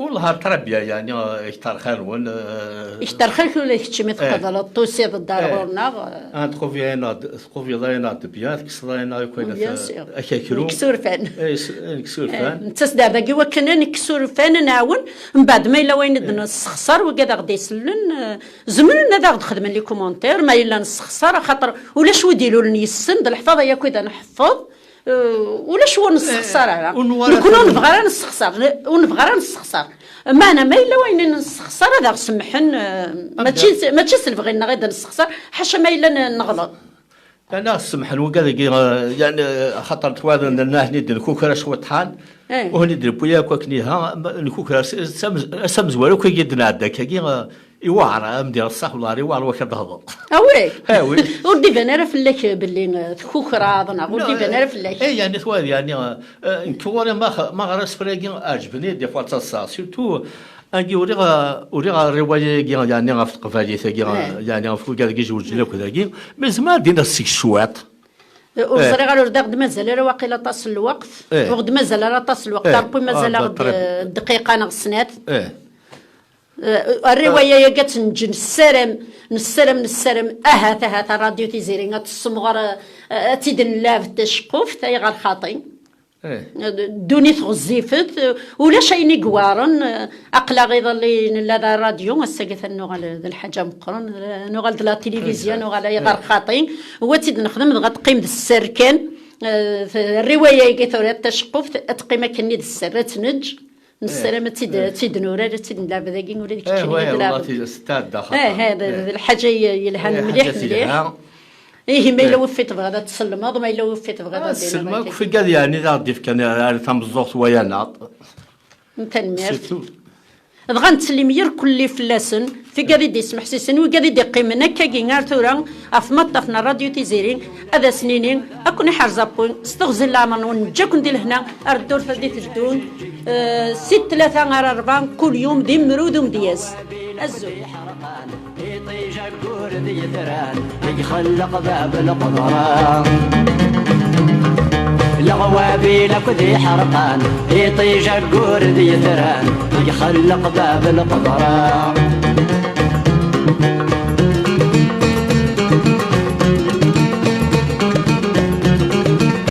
Wellah ar très bien, yeɛni, eh, kter xir-nwen, eh, kter xir-k ula d kečč mi teqbleḍ, tusiḍ-d ar ɣur-neɣ. Ah, tqubiḍ-aneɣ-d, tqubiḍ-aneɣ-d bien, tekkseḍ-aneɣ akk ayen. Bien sûr. Akakru. Nekkes urfan. Eh, s-, eh, nekkes urfan. Eh, nettas-d ar dagi wakken ad nekkes urfan, ad nɛawen, mbeɛd ma yella wayen i d-nessexṣar, wigad aɣ-d-isellen, eh, zemren ad aɣ-d-xedmen les commentaires, ma yella nessexṣar, axaṭer ulac wi d-ilulen yes-sen, d leḥfaḍa yakk i d nḥeffeḍ. Eh, ulac ur nessexṣar ara. Nekkni ur nebɣi ara nessexṣar. Ur nebɣi ara nessexṣar. Meɛna ma yella wayen i nessexṣar, ad aɣ-semmḥen, eh, mačči, mačči s lebɣi-nneɣ i d-nessexṣar, ḥaca ma yella n-, neɣleḍ. Yeɛni, ad aɣ-semmḥen wigad-agi, eh, yeɛni, eh, axaṭer tura nahni d-nkukra cwiṭ ḥan, eh, u hni d-newwi akk akken iha, nkukra s-, s-, s amezwaru akk i d-nɛedda akkagi, eh, Iwɛer, a m-d-ireṣṣax wellah, iwɛer wakk ad d-tehḍeḍ. Ah oui? Ah oui. Ur d-iban ara fell-ak belli, eh, tkukreḍ, neɣ ur d-iban ara fell-ak? Eh, yeɛni twad, yeɛni, eh, nekk ɣur-i ma, ma ɣer asefra-agi ɛeǧben-iyi des fois d taḍsa, surtout agi uriɣ, eh, uriɣ rriwaya-agi, yeɛni ɣef teqbaylit-agi, eh, yeɛni ɣef wigad-agi zewǧen akk dagi, mais zemreɣ ad d-iniɣ seg cwiṭ. Eh, ur ẓriɣ ara, ur d-aɣ-d-mazal ara waqil aṭas n lweqt. Eh. Ur ɣ-d-mazal ara aṭas n lweqt, ah, Rebbi mazal-aɣ-d, eh, dqiqa neɣ snat. Eh. Eh, rriwaya-agi ad tt-neǧǧ, nessaram, nessaram, nessaram, ahat, ahat, a Radio Tiziri ad tessemɣer, eh, ad tt-id-nleɛbed taceqquft, ayɣer xaṭi? Eh. Ddunit ɣezzifet, eh, ulac ayen i iweɛren, eh, aql-aɣ iḍelli nella d rradyu, ass-agi atan nuɣal d lḥaǧa meqqren, eh, nuɣal d la télévision, nuɣal ayɣer xaṭi, u ad tt-id-nexdem dɣa teqqim d sser kan, eh, rriwaya-agi tura taceqquft, ad teqqim akkenni d sser, ad tt-neǧǧ. Nessaram ad tt-id-, ad tt-id-nurar, ad tt-id-nleɛbed dagi, ula d keččini ad tleɛbeḍ. Tetɛedda xaṭer. Eh, eh, d, d lḥaǧa ye-, yelhan mliḥ, mliḥ. Ihi, ma yella wuffi tebɣiḍ ad tselmeḍ, ma yella wuffi tebɣiḍ ad d-tiniḍ akka. Akk figad yeɛni d aɣ-d-ifkan ar tameẓẓuɣt wayanaḍ. Tanemmirt. Dɣa nettsellim irkelli fell-asen, figad i d-ismeḥsisen, wigad i d-iqqimen akkagi ar tura, ɣef maṭṭaf n Rradyu Tiziri, ad asen-nini, ad ken-iḥrez Ṛebbi, s teɣzi n leɛmer-nwen, neǧǧa-ken di lehna, ar ddurt ad d-iteddun, eh, si tlata ar rebɛa, kul yum, d imru d umedyaz. Azul. Iṭij aggur d yetran, ixelleq bab lqedra. Leɣwabil akk d iḥerqan, iṭij aggur d yetran, ixelleq bab lqedra.